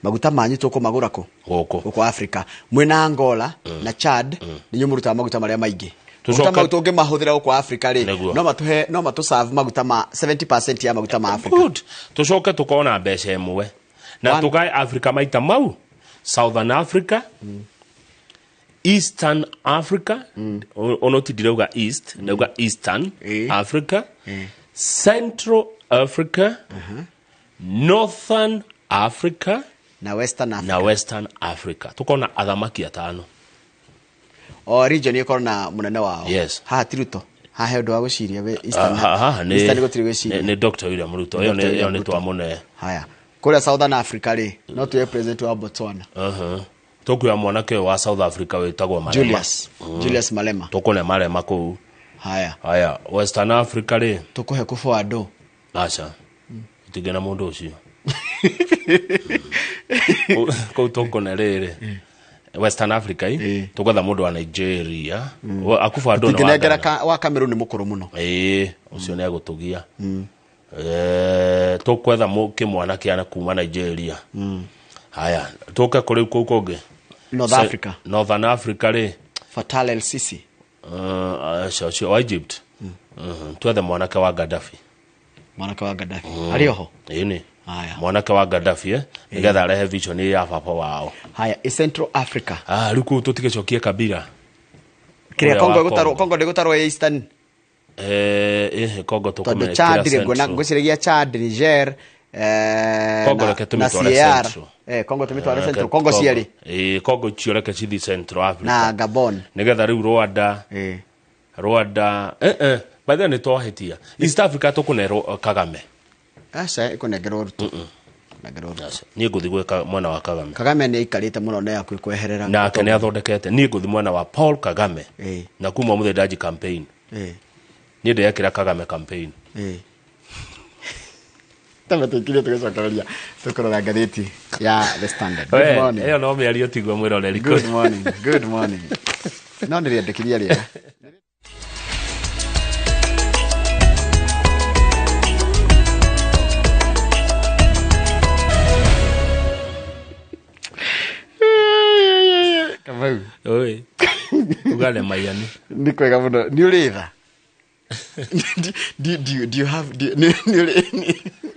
Maguta manyu tũkũmagũra kũ? Gũkũ. Gũkũ Africa, mwĩna Angola na Chad, nĩ inyuĩ mũrutaga maguta marĩa maingĩ. Maguta mau tũngĩmahũthĩra gũkũ Africa rĩ, Nĩguo. no matũhe, no matũ maguta ma 70% ya maguta ma Africa. Good. Tucoke tukona mbeca ĩmwe na tũgae Africa maita mau, Southern Africa, Eastern Africa, ono ti ndirauga East, ndauga Eastern Africa, Central Africa, Northern Africa na Western Africa. Na Western Africa, tukona athamaki atano. O region ĩkorwo na mũnene wao. Yes. Haha ti Ruto, haha he ũndũ wa gwĩciria we Eastern. Haha nĩ Eastern gũtirĩ gwĩciria. Nĩ Dr. William Ruto. Ĩyo Dr. nĩ ĩyo William nĩ Ruto. twamũne. Haya, kũrĩa Southern Africa rĩ, no tuye president wa Botswana. Tũkuoya mwanake ũyũ wa South Africa wĩtagwo Malema. Julius. Julius Malema. Tũkũne Malema kũu. Haya. Haya, Western Africa rĩ. Tũkũhe kũbũ andũ. Aca. Tũtingĩna mũndũ ũcio. Kũu tũkũne rĩrĩ. Western Africa i tũkwetha mũndũ wa Nigeria. Akufa andũ na wa Tũtingĩnengera wa Cameroon nĩ mũkũrũ mũno. Ĩĩ, ũcio nĩ agũtũgia. Tũkwetha kĩmwana kĩana kuma Nigeria. Haya, tũke kũrĩ kũu kũngĩ. North Africa. Northern Africa rĩ. Fatal El Sisi. Acio wa Egypt. Twethe mwanake wa Gaddafi. Mwanake wa Gaddafi. Arĩ oho? Ĩni. Haya. Mwanake wa Gaddafi nĩgetha arehe vision ya baba wao. Haya, Central Africa. Rĩu kũu tũtigĩcokie Kabila. Kĩrĩa Congo ĩgũtarwo, Congo ndĩgũtarwo Eastern. Congo tondũ Chad rĩ ngwĩciragia Chad, Niger, Congo reke tũmĩtware Central. Congo tũmĩtware Central. Congo cierĩ. Congo icio reke cithi Central Africa. Na Gabon. Nĩgetha rĩu Rwanda. Rwanda by the way nĩ twahĩtia. East Africa tũkũnerwo Kagame. Aca ĩkũnengerwo Ruto. Niĩ ngũthiĩ gwĩka mwena wa Kagame. Kagame nĩ aikarĩte mũno na akuĩ kweherera. Nake nĩ athondekete. Niĩ ngũthiĩ mwena wa Paul Kagame. Na kuma ũmũthĩ ndanji campaign. Niĩ ndĩrekĩra Kagame campaign. Tamba tũkirie tũgĩcokereria tũkũrora ngathĩti ya The Standard. Good morning. Ĩyo no mĩario tiguo mwĩroreri. Good morning. Good morning. No nĩrĩandĩkirie rĩega. Kamau. Oi. Ugale mayani. Nĩ kwega mũno. Nĩ ũrĩ tha? Do you have nĩ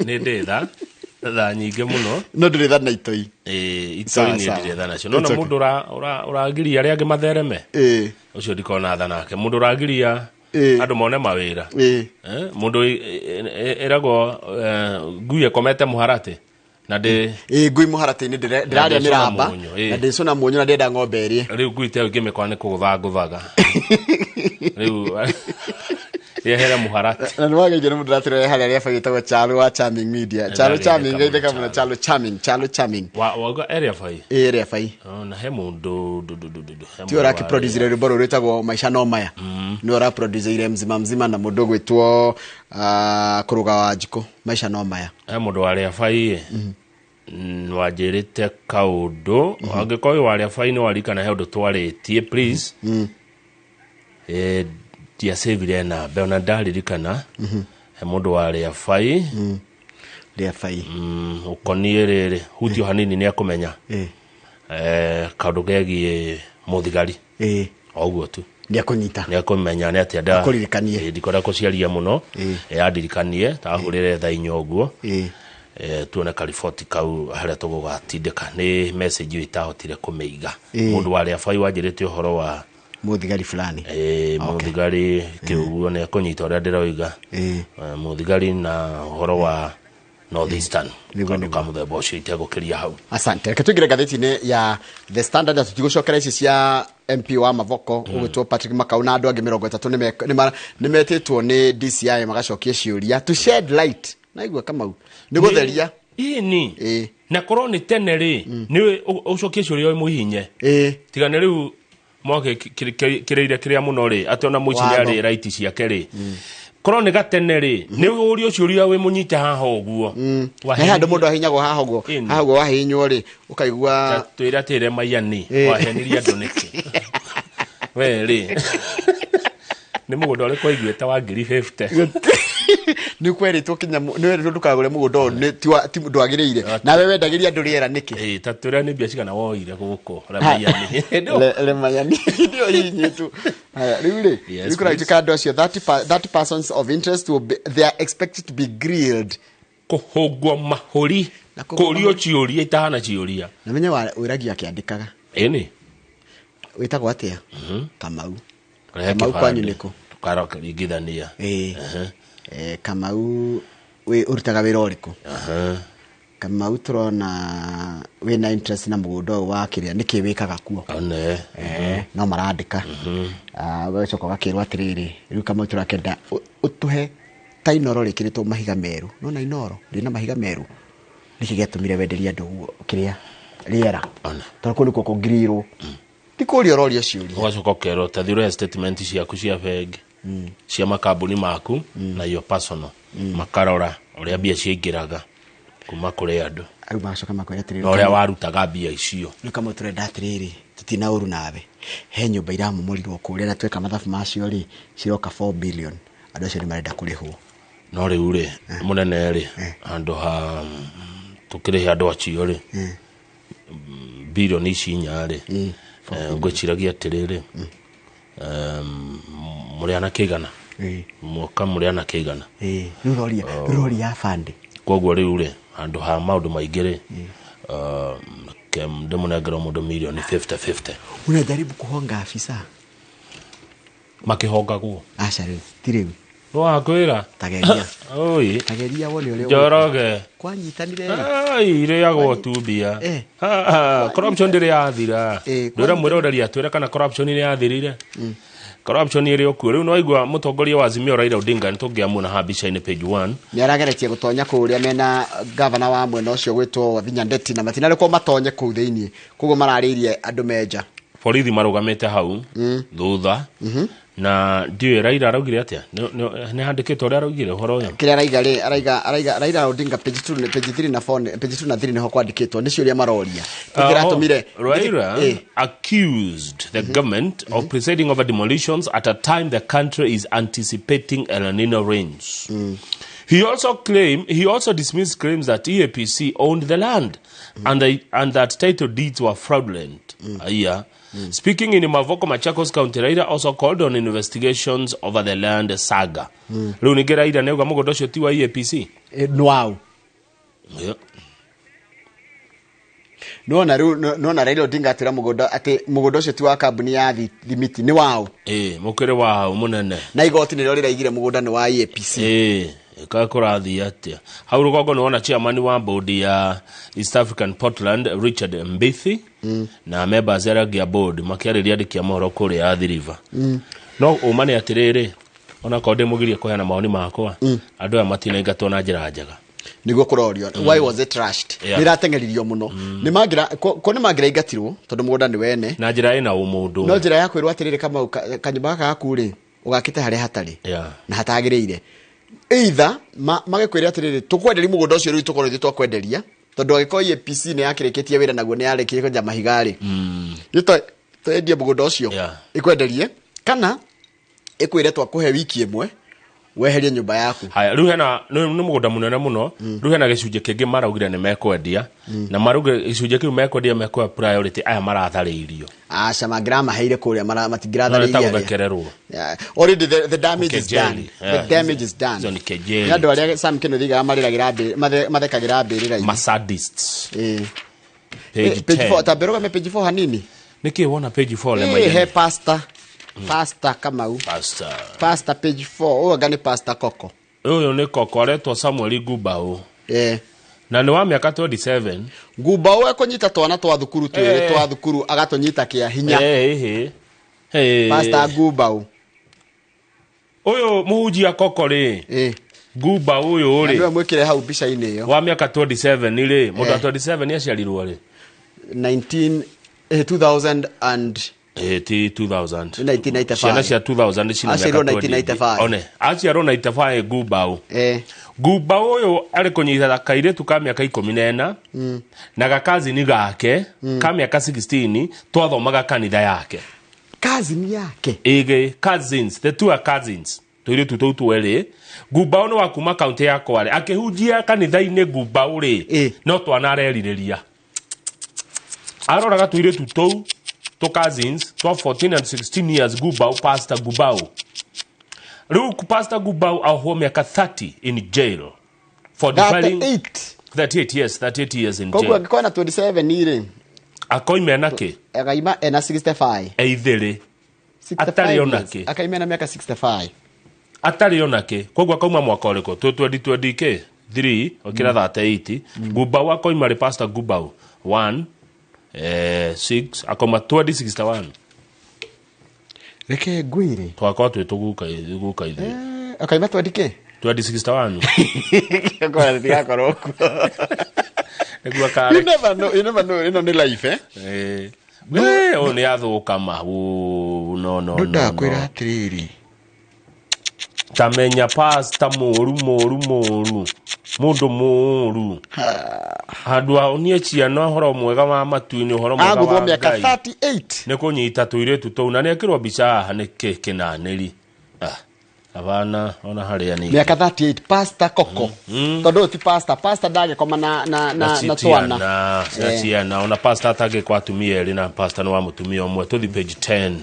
ndĩ tha tha nyingĩ mũno. No ndũrĩ tha na itoi. Itoi nĩ ndirĩ tha nacio. No mũndũ ũragiria arĩa angĩ mathereme. Ũcio ndikona tha nake. Mũndũ ũragiria andũ mone mawĩra. Mũndũ ĩragwo ngui ĩkomete mũharatĩ. Na ndĩ ngui mũharatĩ-inĩ ndĩrarĩa mĩramba na ndĩcũna mũnyũ na ndĩrenda ng'ombe ĩrĩe. Rĩu ngui ta ĩyo ingĩmĩkora nĩ kũgũtha ngũthaga. Rĩu yehere mũharatĩ. Na nĩwageithio nĩ mũndũ ũratũrore harĩa rĩaba gĩtagwo Chalo wa Charming Media. Chalo Charming geithĩka mũno. Chalo Charming, Chalo Charming. Wauga area fai? Area fai. Na he mũndũ ti ũrakĩproducire rwĩmbo rũrũ rwĩtagwo Maisha no Maya. Nĩ ũraproducire mzima mzima na mũndũ ũgwĩtwo Kũrũga wa Njikũ. Maisha no Maya. He mũndũ wa area fai wanjĩrĩte kaũndũ. Angĩkorwo wa area fai nĩ warikana he ũndũ twarĩtie please. Ndiacĩvire namba ona ndaririkana. He mũndũ wa area fai. Area fai. Ũkoniĩ rĩrĩ hutio hanini nĩ akũmenya. Kaũndũ kegiĩ mũthigari. O ũguo tu. Nĩ akũnyita. Nĩ akũmenya nĩ atĩa nda. Akũririkanie. Ndikwenda kũciaria mũno. Andirikanie tahũrĩre thaa inya ũguo. Tuone kariboti kau harĩa tũgũgatindĩka. Nĩ message ĩyo itahotire kũmĩiga. Mũndũ wa area fai wanjĩrĩte ũhoro wa mũthigari fulani. Mũthigari kĩũguo nĩ akũnyita ũrĩa ndĩroiga. Mũthigari na ũhoro wa North Eastern. Kaũndũ ka mũthemba ũcio itegũkĩria hau. Asante. Reke tũingĩre ngathĩti-inĩ ya The Standard na tũtigũcokera ici cia MP wa Mavoko ũgwĩtwo Patrick Makau na andũ angĩ 30 nĩmetĩtwo nĩ DCI magacokia ciũria to shed light. Naigua Kamau nĩ gũtheria. Ĩni. Na korwo nĩ tene rĩ nĩ ũcokie ciũria mũhihinye. Tiga nĩ rĩu mwake kĩrĩire kĩrĩa mũno rĩ atĩ ona mũici nĩ arĩ right ciake rĩ. Korwo nĩ gatene rĩ nĩ ũrio ciũria wĩ mũnyite haha ũguo. He handũ mũndũ ahinyagwo haha ũguo. Haha ũguo wahihinywo rĩ ũkaigua twĩre atĩrĩ Mayani wahenirie andũ nĩkĩ. We rĩ nĩ mũgũnda ũrĩkũ waiguĩte wa 50,000. Nĩ kwerĩtwo kinya nĩ werĩtwo ndũkagũre mũgũnda ũyũ ti ndwagĩrĩire. Nawe wendagĩria andũ rĩera nĩkĩ? Ta twĩre nĩ mbia cigana woire gũkũ Lemayani. Lemayani ndio hinyĩtwo. Haya rĩu rĩ rĩu kũratuĩka andũ acio 30 persons of interest will be, they are expected to be grilled. Kũhũngwo mahũri kũrio ciũria itahana ciũria. Na menye wa ũragia akĩandĩkaga. Ĩni. Wĩtagwo atĩa? Kamau. Kamau kwanyu nĩkũ? Tũkaringithania. Kamau wĩ ũrutaga wĩra ũrĩkũ? Kamau tũrona wĩna interest na mũgũnda ũyũ wa kĩrĩa nĩkĩ wĩkaga kuo? No marandĩka. Ũgacoka ũgakĩrwo atĩrĩrĩ rĩu Kamau tũrakenda ũtũhe ta inoro rĩkĩrĩtwo mahiga meru. Nona inoro rĩna mahiga meru. Nĩkĩ gĩatũmire wenderie andũ ũguo kĩrĩa rĩera? Tondũ kũu nĩkuo kũngirirwo. Ti kũria ũroria ciũria. Ũgacoka ũkerwo ta thiĩ ũrehe statement ciaku cia bengi. Cia makambuni maku na your personal, makarora ũrĩa mbia ciaingĩraga kuma kũrĩ andũ. Rĩu magacoka makwĩra atĩrĩrĩ, na ũrĩa warutaga mbia icio. Rĩu kamwe tũrenda atĩrĩrĩ, tũtina ũru nawe, he nyũmba iramomorirwo kũrĩa na tweka mathabu macio rĩ, ciroka 4 billion, andũ acio nĩ marenda kũrĩhwo. No rĩu rĩ, mũnene rĩ, handũ ha tũkĩrĩhe andũ acio rĩ bilioni ici 4 rĩ, ngwĩciragia atĩrĩrĩ, mũrĩ anake igana, mwaka mũrĩ anake igana. Rĩu rori ya bandi. Koguo rĩu rĩ, handũ ha maũndũ maingĩ rĩ, ndĩmũnengere mũndũ milioni 50-50. Unajaribu kuhonga afisa. Makĩhongagwo. Aca rĩu ti rĩu. Nĩwakwĩra. Tageria. Oi. Tageria wone ũrĩa Njoroge. Kwanyitanire. Ai, irĩagwo tu mbia. Corruption ndĩrĩ yathira. Ndwĩra mwĩroreri atwĩre kana corruption nĩ yathirire. Corruption ĩrĩ o kuo. Rĩu nĩwaigua mũtongoria wa Azimio Raila Odinga, nĩtũngĩamuona haha mbica-inĩ page 1. Nĩ arageretie gũtonya kũrĩa mena gavana wa mwena ũcio gwĩtwo Wavinya Ndeti, na matinarekwo matonye kũu thĩiniĩ, koguo mararĩirie andũ menja. Borithi marũgamĩte hau thutha. Na ndiũĩ Raila araugire atĩa? Nĩ handĩkĩtwo ũrĩa araugire ũhoro ũyũ? Kĩrĩa araiga rĩ, araiga Raila Odinga page 2, page 3 na 4, page 2 na 3 nĩho kwandĩkĩtwo, nĩ ciũria maroria. Kĩratũmire Raila accused the government of presiding over demolitions at a time the country is anticipating El Nino rains. He also dismissed claims that EAPC owned the land and that title deeds were fraudulent. Speaking in Mavoko, Machakos County, Raila also called on investigations over the land saga. Rĩu ningĩ Raila nĩauga mũgũnda ũcio ti wa EAPC. Nwao. Yeah. Nona rĩu nona Raila Odinga atĩra mũgũnda atĩ mũgũnda ũcio ti wa kambuni ya Thimiti, nĩ wao. Mũkĩrĩ wao mũnene. Na igoti nĩrĩo rĩraigire mũgũnda nĩ wa EAPC. Kũrathiĩ atĩa? Hau rũgongo nĩ wona chairman wa board ya East African Portland Richard Mbithi na members arĩa angĩ a board makĩarĩria andĩki a mohoro kũrĩa Athi River. No ũma nĩ atĩrĩrĩ, onakorwo ndĩmũgirie kũheana mawoni makwa, andũ aya matinaingatwo na njĩra njega. Nĩguo kũrorio, why was it rushed? Yeah. Nĩ ĩrateng'eririo mũno. Ko nĩ mangĩraingatirwo tondũ mũgũnda nĩ wene. Na njĩra ĩna ũmũndũ. No njĩra ya kwĩrwo atĩrĩrĩ, Kamau, kanyũmba gaka gaku rĩ, ũgakĩte harĩa hatarĩ na hatagĩrĩire. Either magĩkwĩra atĩrĩrĩ, tũkwenderia mũgũnda ũcio rĩu tũkorwo ithuĩ twakwenderia, tondũ angĩkorwo EAPC nĩ yakĩrĩkĩtie wĩra naguo nĩ yarĩkirie kwenja mahiga rĩ, twendie mũgũnda ũcio, ĩkwenderie, kana ĩkwĩre twakũhe wiki ĩmwe weherie nyũmba yaku. Haya, rĩu hena nĩ mũgũnda mũnene mũno, rĩu hena gĩcunjĩ kĩngĩ maraugire nĩ mekwendia, na maraugire gĩcunjĩ kĩu mekwendia mekũhe priority aya maratharĩirio. Aca mangĩramaheire kũrĩa matingĩratharĩirie arĩa. Gũthekererwo. Already the damage is done. The damage is done. Hizo ni kejeli. Nĩ andũ arĩa Sam Kĩnuthia marĩragĩra mathekagĩra mbĩrĩra-inĩ. Masadists. Page 4, ta mbere ũgame page 4 hanini. Nĩkĩ wona page 4 lema He pastor. Pastor Kamau. Pastor page 4. Ũyũ anga nĩ Pastor Koko. Ũyũ nĩ Koko aretwo Samuel Gumbau. Na nĩ wa mĩaka 27. Gumbau ekũnyita twana twa thukuru twĩrĩ twa thukuru agatũnyita kĩa hinya. Pastor Gumbau. Ũyũ mũhunjia Koko rĩ. Gumbau ũyũ rĩ. Nĩwe mwĩkĩre hau mbica-inĩ ĩyo. Wa mĩaka 27 rĩ, mũndũ wa 27 nĩ aciarirwo rĩ? 2000 and ti 2000. 1995. Ciana cia 2000 cina Aciarirwo mĩaka 1995. One, aciarirwo 95 Gumbau. Gumbau ũyũ arĩ kũnyita kairĩtu ka mĩaka 14 na gakazini gake ka mĩaka 16 twathomaga kanitha yake. Kazini yake? Ĩgĩ, cousins, the two are cousins. Tũirĩtu tũu twerĩ. Gumbau nĩ wa kuma kaunti ya Kwale. Akĩhunjia kanitha-inĩ Gumbau rĩ, no twana arerirĩria. Aroraga tũirĩtu tũu to cousins, 12, 14 and 16 years, Gumbau, Pastor Gumbau. Rĩu Pastor Gumbau ahohwo mĩaka 30 in jail for defiling 38. 38 years, 38 years in Koguo jail. angĩkorwo na 27 rĩ, Akoima ena kĩ? Akaima ena 65. Eithĩrĩ. Atarĩ ona kĩ? Akaima ena mĩaka 65. Atarĩ ona kĩ? Koguo akauma mwaka ũrĩkũ? Twĩ 2020 kĩ? 3, okĩra 38. Gumbau akoima rĩ Pastor Gumbau? 1 6 akoma 2061. Reke ngwire. Twakorwo twĩ tũguka guka ithuĩ. Akaima 20 kĩ? 2061. Ngora tigakorwo kuo. Nĩguo karĩ. You never know, you never know, ĩno nĩ life, eh? Ũyũ nĩ athũka ma. No, no, no. Ndakwĩra atĩrĩrĩ. Tamenya pasta mũru mũru mũru mũndũ mũru handũ aonie ciana ũhoro mwega wa matu-inĩ ũhoro mwega Aguthwo wa mĩaka Ngai 38 nĩ kũnyita tũirĩtu tũu na nĩ ekĩrwo mbica haha nĩ kĩ kĩnanĩri. Ah, abana ona harĩa nĩ mĩaka 38 pastor Koko tondũ ũyũ ti pastor, pastor ndagĩkoma na twana. Na ciana ona pastor atangĩkwa atumia erĩ na pastor nĩ wa mũtumia ũmwe. Tũthi page 10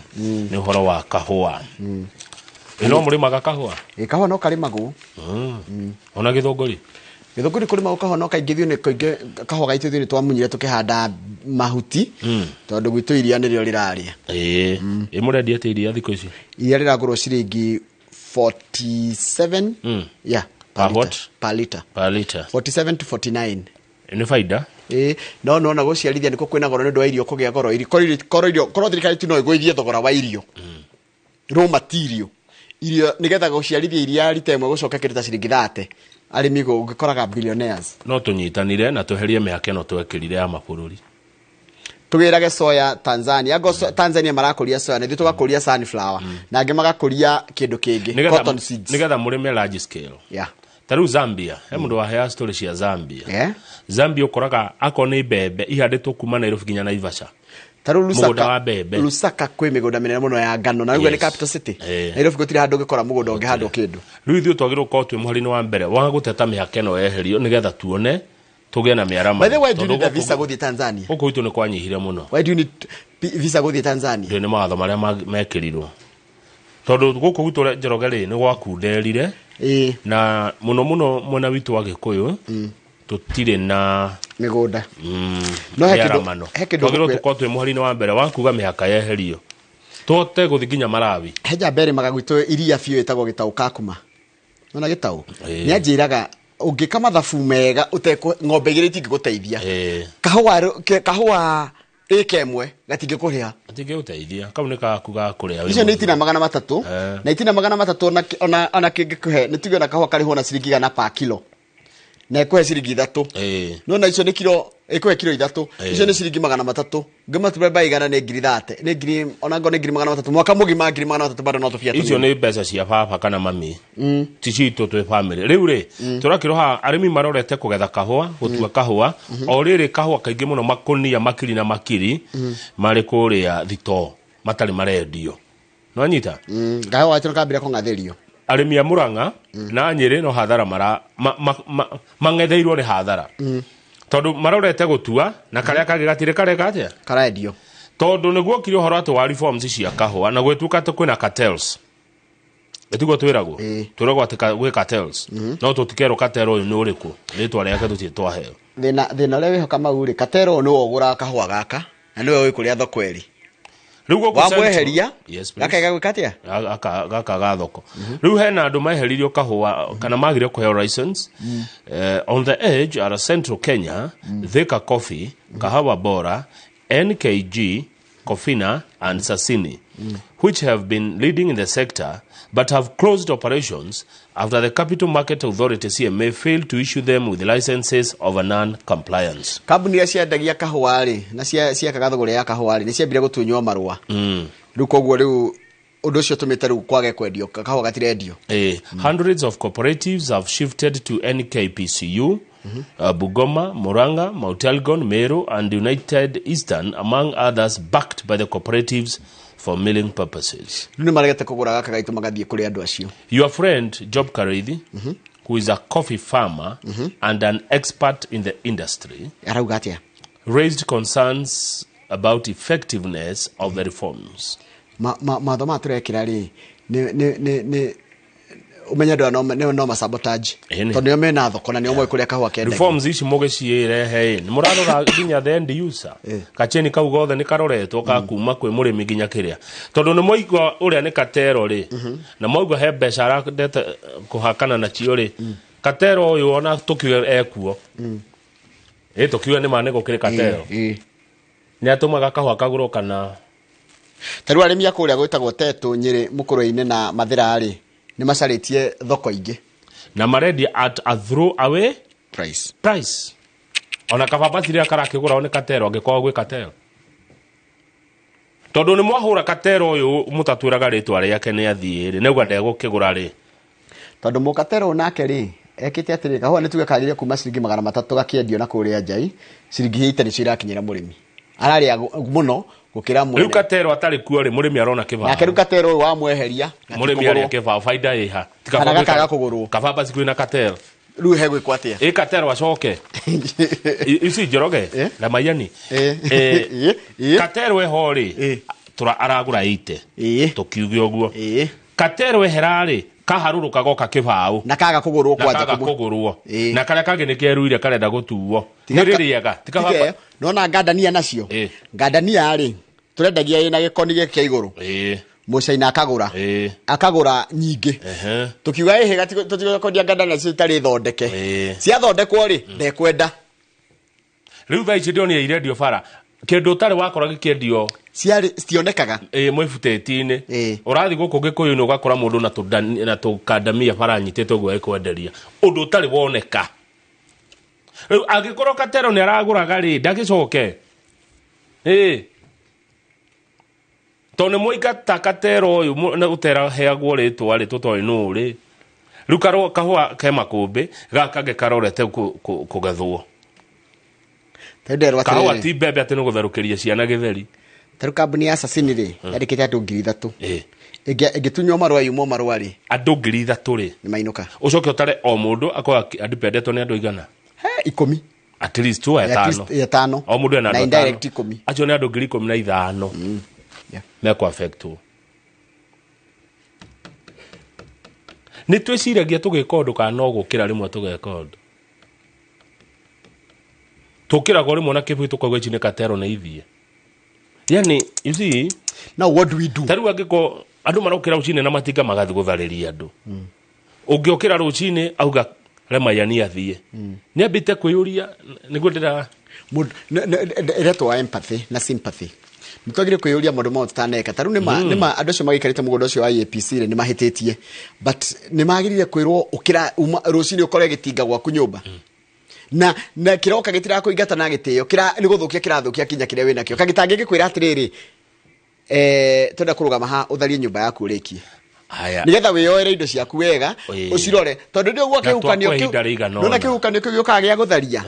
nĩ ũhoro wa kahũa. Ĩ no mũrĩmaga kahũa? Ĩ kahũa no karĩmagwo. Ona gĩthũngũri? Gĩthũngũri kũrĩmagwo kahũa no kaingĩ ithuĩ nĩ kaingĩ kahũa gaitũ ithuĩ nĩ twamunyire tũkĩhanda mahuti tondũ gwitũ iria nĩrĩo rĩrarĩa. Ĩ ĩ mũrendia atĩa iria thikũ ici? Iria rĩragũrwo ciringi 47 yeah, Per per what? liter, per liter. Per liter. 47 to 49. Nĩ baida. Ĩ no nona gũciarithia nĩkuo kwĩna goro nĩ ũndũ wa irio kũgĩa goro. Korwo thirikari tu no ĩgũithie thogora wa irio, raw material irio, nĩgetha gũciarithia iria rita ĩmwe gũcoka kĩndũ ta ciringi 30, arĩmi ũngĩkoraga billionaires. No tũnyitanire na tweherie mĩhaka ĩno twekĩrire ya mabũrũri. Tũgĩrage soya Tanzania ngo Tanzania marakũria soya na ithuĩ tũgakũria sunflower na angĩ magakũria kĩndũ kĩngĩ, cotton seeds, nĩgetha mũrĩme large scale. Ta rĩu Zambia he mũndũ wahea story cia Zambia. Zambia ũkoraga akorwo nĩ mbembe ihandĩtwo kuma Nairobi nginya Naivasha. Ta rĩu Mũgũnda Lusaka, wa mbembe. Lusaka kwĩ mĩgũnda mĩnene mũno ya ngano na rĩu nĩ capital city. Nairobi gũtirĩ handũ ũngĩkora mũgũnda ũngĩhandwo kĩndũ. Rĩu ithuĩ twagĩrĩirwo gũkorwo twĩ mũhari-inĩ wa mbere wa gũteta mĩhaka ĩno yeherio nĩgetha tuone tũgĩe na mĩarama. By the way, do you need a visa gũthiĩ Tanzania? Gũkũ gwitũ nĩ kwanyihire mũno. Why do you need visa gũthiĩ Tanzania? Ndĩ nĩ mawatho marĩa mekĩrirwo tondũ gũkũ gwitũ Njoroge rĩ nĩ gwakunderire na mũno mũno mwena witũ wa Gĩkũyũ tũtirĩ na mĩgũnda. No he mĩaramano. he kĩndũ Twagĩrĩirwo ngũkwĩra. tũkorwo twĩ mũhari-inĩ wa mbere wa kuga mĩhaka yeherio tũhote gũthiĩ nginya Malawi. He njamba ĩrĩmaga gwitũ iria biũ ĩtagwo Gĩtaũ Kakuma. Nona Gĩtaũ nĩ anjĩraga ũngĩka mathabu mega ũtekũ ng'ombe igĩrĩ itingĩgũteithia, kahũa kahũa ĩka ĩmwe gatingĩkũrĩha. Atingĩgũteithia, kau nĩ gaku ga kũrĩa wĩ Icio nĩ mũthuri. itina 300. Na itina 300 ona kĩngĩkũhe nĩ tuge ona kahũa karĩhwo na ciringi 100 pa kilo na ĩkũhe ciringi 3. Nona icio nĩ kilo ĩkũhe kilo 3. Icio nĩ ciringi 300 ngĩmatura by 100 nĩ ngiri 30, nĩ ngiri ona ngo nĩ ngiri 300 mwaka mũgima, ngiri 300 bado no tũbia Icio tũnini. nĩ mbeca cia baba kana mami, ti citũ twĩ family. Rĩu rĩ tũrakĩrwo haha arĩmi marorete kũgetha kahũa, gũtua kahũa o rĩrĩ kahũa kaingĩ mũno makũnia makiri na makiri marĩ kũrĩa thitoo matarĩ marendio, nĩwanyita? Kahũa gaitũ nĩkambire kũng'athĩrio. Arĩmi a Murang'a na Nyĩrĩ no hathara mara mang'etheirwo nĩ hathara tondũ marorete gũtua na karĩa kangĩ gatirĩ kareka atĩa karendio tondũ nĩ guokire ũhoro atĩ wa reforms cia kahũa na gwĩtuĩka atĩ kwĩna cartels. Ĩtiguo twĩragwo atĩ gwĩ cartels, no tũtikerwo cartel ũyũ nĩ ũrĩkũ, rĩtwa rĩake tũtirĩ twaheo. Thĩna ũrĩa wĩho Kamau rĩ, katero nĩwe ũgũraga kahũa gaka na nĩwe wĩ kũrĩa thoko ĩrĩ. Rĩu gũkũ Wamweheria Yes, please. gaka gagwĩka atĩa? Gaka ga thoko rĩu hena andũ meheririo kahũa kana magire kũheo license. On the edge are Central Kenya, Thika Coffee, Kahawa Bora, NKG, Kofina and Sasini, which have been leading in the sector but have closed operations after the Capital Market Authority CMA failed to issue them with licenses of a non-compliance. Kambuni iria ciendagia kahũa rĩ na ciekaga thũgũrĩ ya kahũa rĩ nĩ ciambire gũtunywo marũa. Rĩu koguo rĩu ũndũ ũcio ũtũmĩte rĩu kwage kwendio kahũa gatirendio. Hundreds of cooperatives have shifted to NKPCU, Bugoma, Murang'a, Mount Elgon, Meru, and United Eastern, among others, backed by the cooperatives for milling purposes. Rĩu nĩ maregete kũgũra gaka gaitũ magathiĩ kũrĩ andũ acio. Your friend, Job Karithi, who is a coffee farmer and an expert in the industry, arauga atĩa? raised concerns about effectiveness of the reforms. Mawatho maya tũrekĩra rĩ nĩ ũmenye andũ aya no masabotage tondũ nĩo mena thoko na nĩo moĩ kũrĩa kahũa kendagio. Reforms ici mũgĩciĩrehe nĩ mũrarora nginya the end user, kacheni kau gothe nĩ karoretwo ka kuma kwĩ mũrĩmi nginya kĩrĩa, tondũ nĩ mwaigua ũrĩa nĩ katero rĩ na mwaigua he mbeca arendete kũhakana nacio rĩ, katero ũyũ ona tũkiuge ekuo ĩ tũkiuge nĩ ma nĩ gũkĩrĩ katero nĩ atũmaga kahũa kagũrwo kana Ta rĩu arĩmi a kũrĩa gwĩtagwo Tetũ Nyĩrĩ Mũkũrwe-inĩ na Mathĩra rĩ nĩ macarĩtie thoko ingĩ na marendia at a throw away price. Price ona kababati rĩrĩa karakĩgũrwo nĩ katero angĩkorwo gwĩ katero tondũ nĩ mwahũra katero ũyũ mũtatwĩraga rĩtwa rĩake nĩ athiĩ rĩ nĩauga ndegũkĩgũra rĩ Tondũ mũkatero nake rĩ ekĩte atĩrĩ kahũa nĩ tuge kagĩrĩire kuma ciringi 300 gakĩendio na kũrĩa njai ciringi 80 nĩcio irakinyĩra mũrĩmi. Ararĩa mũno gũkĩra mwene. Rĩu Katero atarĩ kuo rĩ mũrĩmi arona kĩbao. Nake rĩu Katero ũyũ wamweheria mũrĩmi arĩa kĩbao baida ĩha. Kana gakaga kũgũrwo. Kababa cikwĩ na Katero. Rĩu hegwĩkwo atĩa? Ĩ Katero acoke. Ici Njoroge na Maiyani. Katero eho rĩ aragũra 80. Tũkiuge ũguo. Katero ehera rĩ kaharũrũka goka kĩbaũ. Na kaga kũgũrwo kwanja na kaga kũgũrwo. Na karĩa kangĩ nĩ keruire karenda gũtuo. Nĩ rĩrĩega. Ti kababa. Nona ngandania nacio. Ngandania rĩ tũrendagia ĩna gĩkoni gĩkĩ kĩa igũrũ. Mũcaina akagũra. Akagũra nyingĩ. Tũkiuga ĩhĩ tũtigũkwendia ngandania nacio itarĩ thondeke. Ciathondekwo rĩ ndekwenda. Rĩu thaa ici ndĩronire irendio bara. Kĩndũ ũtarĩ wakora gĩkĩendio ciarĩ citionekaga mwĩbuteti-inĩ. Ũrathiĩ gũkũ Gĩkũyũ-inĩ ũgakora mũndũ na tũkandamia bara anyitĩte ũguo ekwenderia. Ũndũ ũtarĩ woneka. Rĩu angĩkorwo Katero nĩ aragũraga rĩ ndagĩcoke. Tondũ nĩ mũingata Katero ũyũ ũteraheagwo rĩtwa rĩ tũtoĩ nũũ rĩ. Rĩu kahũa ke makũmbĩ gaka kangĩ karorete kũgethwo. Kahũa ti mbembe atĩ nĩ gũtherũkĩria ciana gĩtheri. Tarĩu kambuni ya Sasini rĩ yandĩkĩte andũ 3,000. Ĩngĩtunywo marũa yumwo marũa rĩ andũ 3,000 rĩ nĩ mainũka. Ũcoke ũtare o mũndũ akorwo adipendetwo nĩ andũ aigana? He 10. At least tu 5. O mũndũ ena andũ indirect 10. Acio nĩ andũ 15,000. Mekũ affectwo. Nĩ twĩciragia tũgĩka ũndũ kana no gũkĩra rĩmwe tũgeka ũndũ. Tũkĩragwo rĩmwe na kĩbui tũkauga ici nĩ Katero nĩ ithiĩ. Yani, you see, now what do we do? Tarĩu angĩkorwo andũ marokĩra rũcinĩ na matinga magathiĩ gũtharĩria andũ. Ũngĩokĩra rũcinĩ auga Lemayian athiĩ. Nĩ ambĩte kwĩyũria nĩguo ndĩra ĩretwo empathy na sympathy. Nĩtwagĩrĩire kwĩyũria maũndũ mothe tũtaneka. Tarĩu nĩma andũ acio magĩikarĩte mũgũnda ũcio wa IAPC rĩ nĩ mahĩtĩtie. But nĩ magĩrĩire kwĩrwo ũkĩra rũcinĩ ũkore gĩtinga gwaku nyũmba. Na kĩroka gĩtirakũingata na gĩtĩo nĩ gũthũkia kĩrathũkia kinya kĩrĩa wĩnakĩo. Kagĩtangĩgĩkwĩra atĩrĩrĩ twenda kũrũgama ha ũtharie nyũmba yaku ũrĩkie. Nĩgetha wĩyoere indo ciaku wega ũcirore tondũ nĩ ũguo kĩhukanio kĩu nona kĩhukanio kĩu gĩũkaga gĩa gũtharia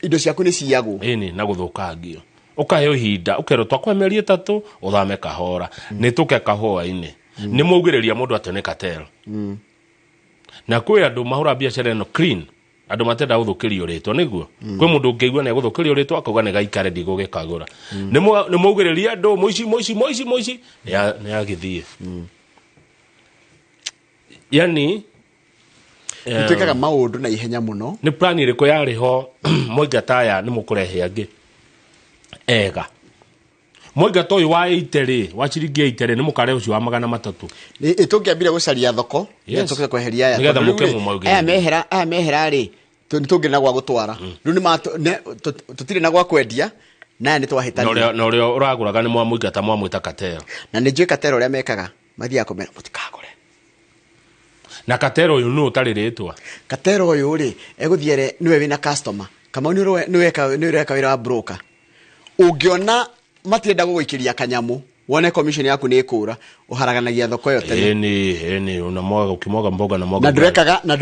indo ciaku nĩ ciyagwo. Ĩni na gũthũkangio. Ũkaheo ihinda ũkerwo twakũhe mĩeri 3 ũthame kahora. Nĩ tũke kahũa-inĩ. Nĩ maugĩrĩria mũndũ atĩ nĩ Katero. Na kwĩ andũ mahũra biacara ĩno clean. Andũ matenda gũthũkĩrio rĩtwa nĩguo. Kwĩ mũndũ ũngĩigua nĩ egũthũkĩrio rĩtwa akauga nĩ gaikare ndigũgĩkagũra. Nĩ maugĩrĩria andũ mũici mũici mũici mũici nĩ agĩthiĩ. Yani nĩtwĩkaga maũndũ na ihenya mũno. Nĩ plan ĩrĩkũ yarĩ ho mũingata aya nĩ mũkũrehe angĩ ega. Mũingata ũyũ wa 80 rĩ wa ciringi 80 rĩ nĩ mũkare ũcio wa 300. Tũngĩambire gũcaria thoko nĩtũke kweheria aya. Nĩgetha mũke mũmaugĩrĩrie. Aya mehera rĩ nĩtũngĩrĩ na gwa gũtwara. Rĩu tũtirĩ na gwa kwendia na aya nĩtwahĩtania. Na ũrĩa ũragũraga nĩ mwamũingata mwamwĩta Katero. Na nĩ njũĩ Katero ũrĩa mekaga mathiaga kũmera mũtikagũre. Na Katero ũyũ nũ ũtarĩ rĩtwa? Katero ũyũ rĩ egũthiĩ ere nĩwe wĩna customer. Kamau nĩwe ũreka wĩra wa broker. Ũngĩona matienda gũgũikĩria kanyamũ wone commission yaku nĩ ĩkũra ũharaganagia thoko ĩyo tene. Ĩni unamwaga ukimwaga mboga na mwaga. Na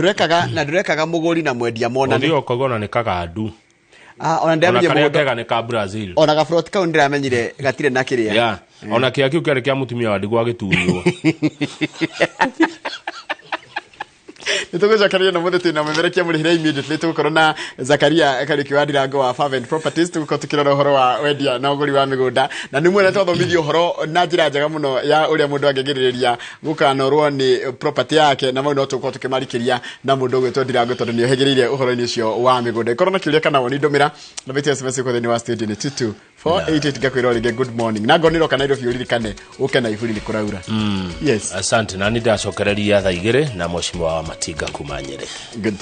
ndũrekaga mũgũri na mwendia monane. Ũthiĩ ũkauga nĩ kagandu. Ona ndĩramenyire mũgũnda. Ona karĩa kega nĩ ka Brazil. Ona gafrot kau ndĩramenyire gatirĩ na kĩrĩa. Yeah. Ona kĩa kĩu kĩarĩ kĩa mũtumia wa ndigwa agĩtunywo. Nĩtũgũcokereria na mũthĩ twĩna mũmerekia mũrĩhĩre immediately tũgũkorwo na Zakaria Kariũki wa Ndirango wa Fervent Properties tũgũkorwo tũkĩrora ũhoro wa wendia na ũgũri wa mĩgũnda na nĩ muona twathomithio ũhoro na njĩra njega mũno ya ũrĩa mũndũ angĩgirĩrĩria gũkanorwo nĩ property yake na mau no tũgũkorwo tũkĩmarikĩria na mũndũ ũgwĩtwo Ndirango tondũ nĩ ohĩgĩrĩire ũhoro-inĩ ũcio wa mĩgũnda. Ĩkorwo na kĩũria kana woni ndũmĩra na bĩtia SMS gũkũ thĩinĩ wa studio nĩ 22488 ngakwĩra rĩngĩ good morning na ngorwo nĩroka Nairobi ũririkane ũke na iburi nĩ kũraura. Yes. Asante na nĩ ndacokereria thaa 2 na mheshimiwa wa Matinga kuma Nyeri. Good.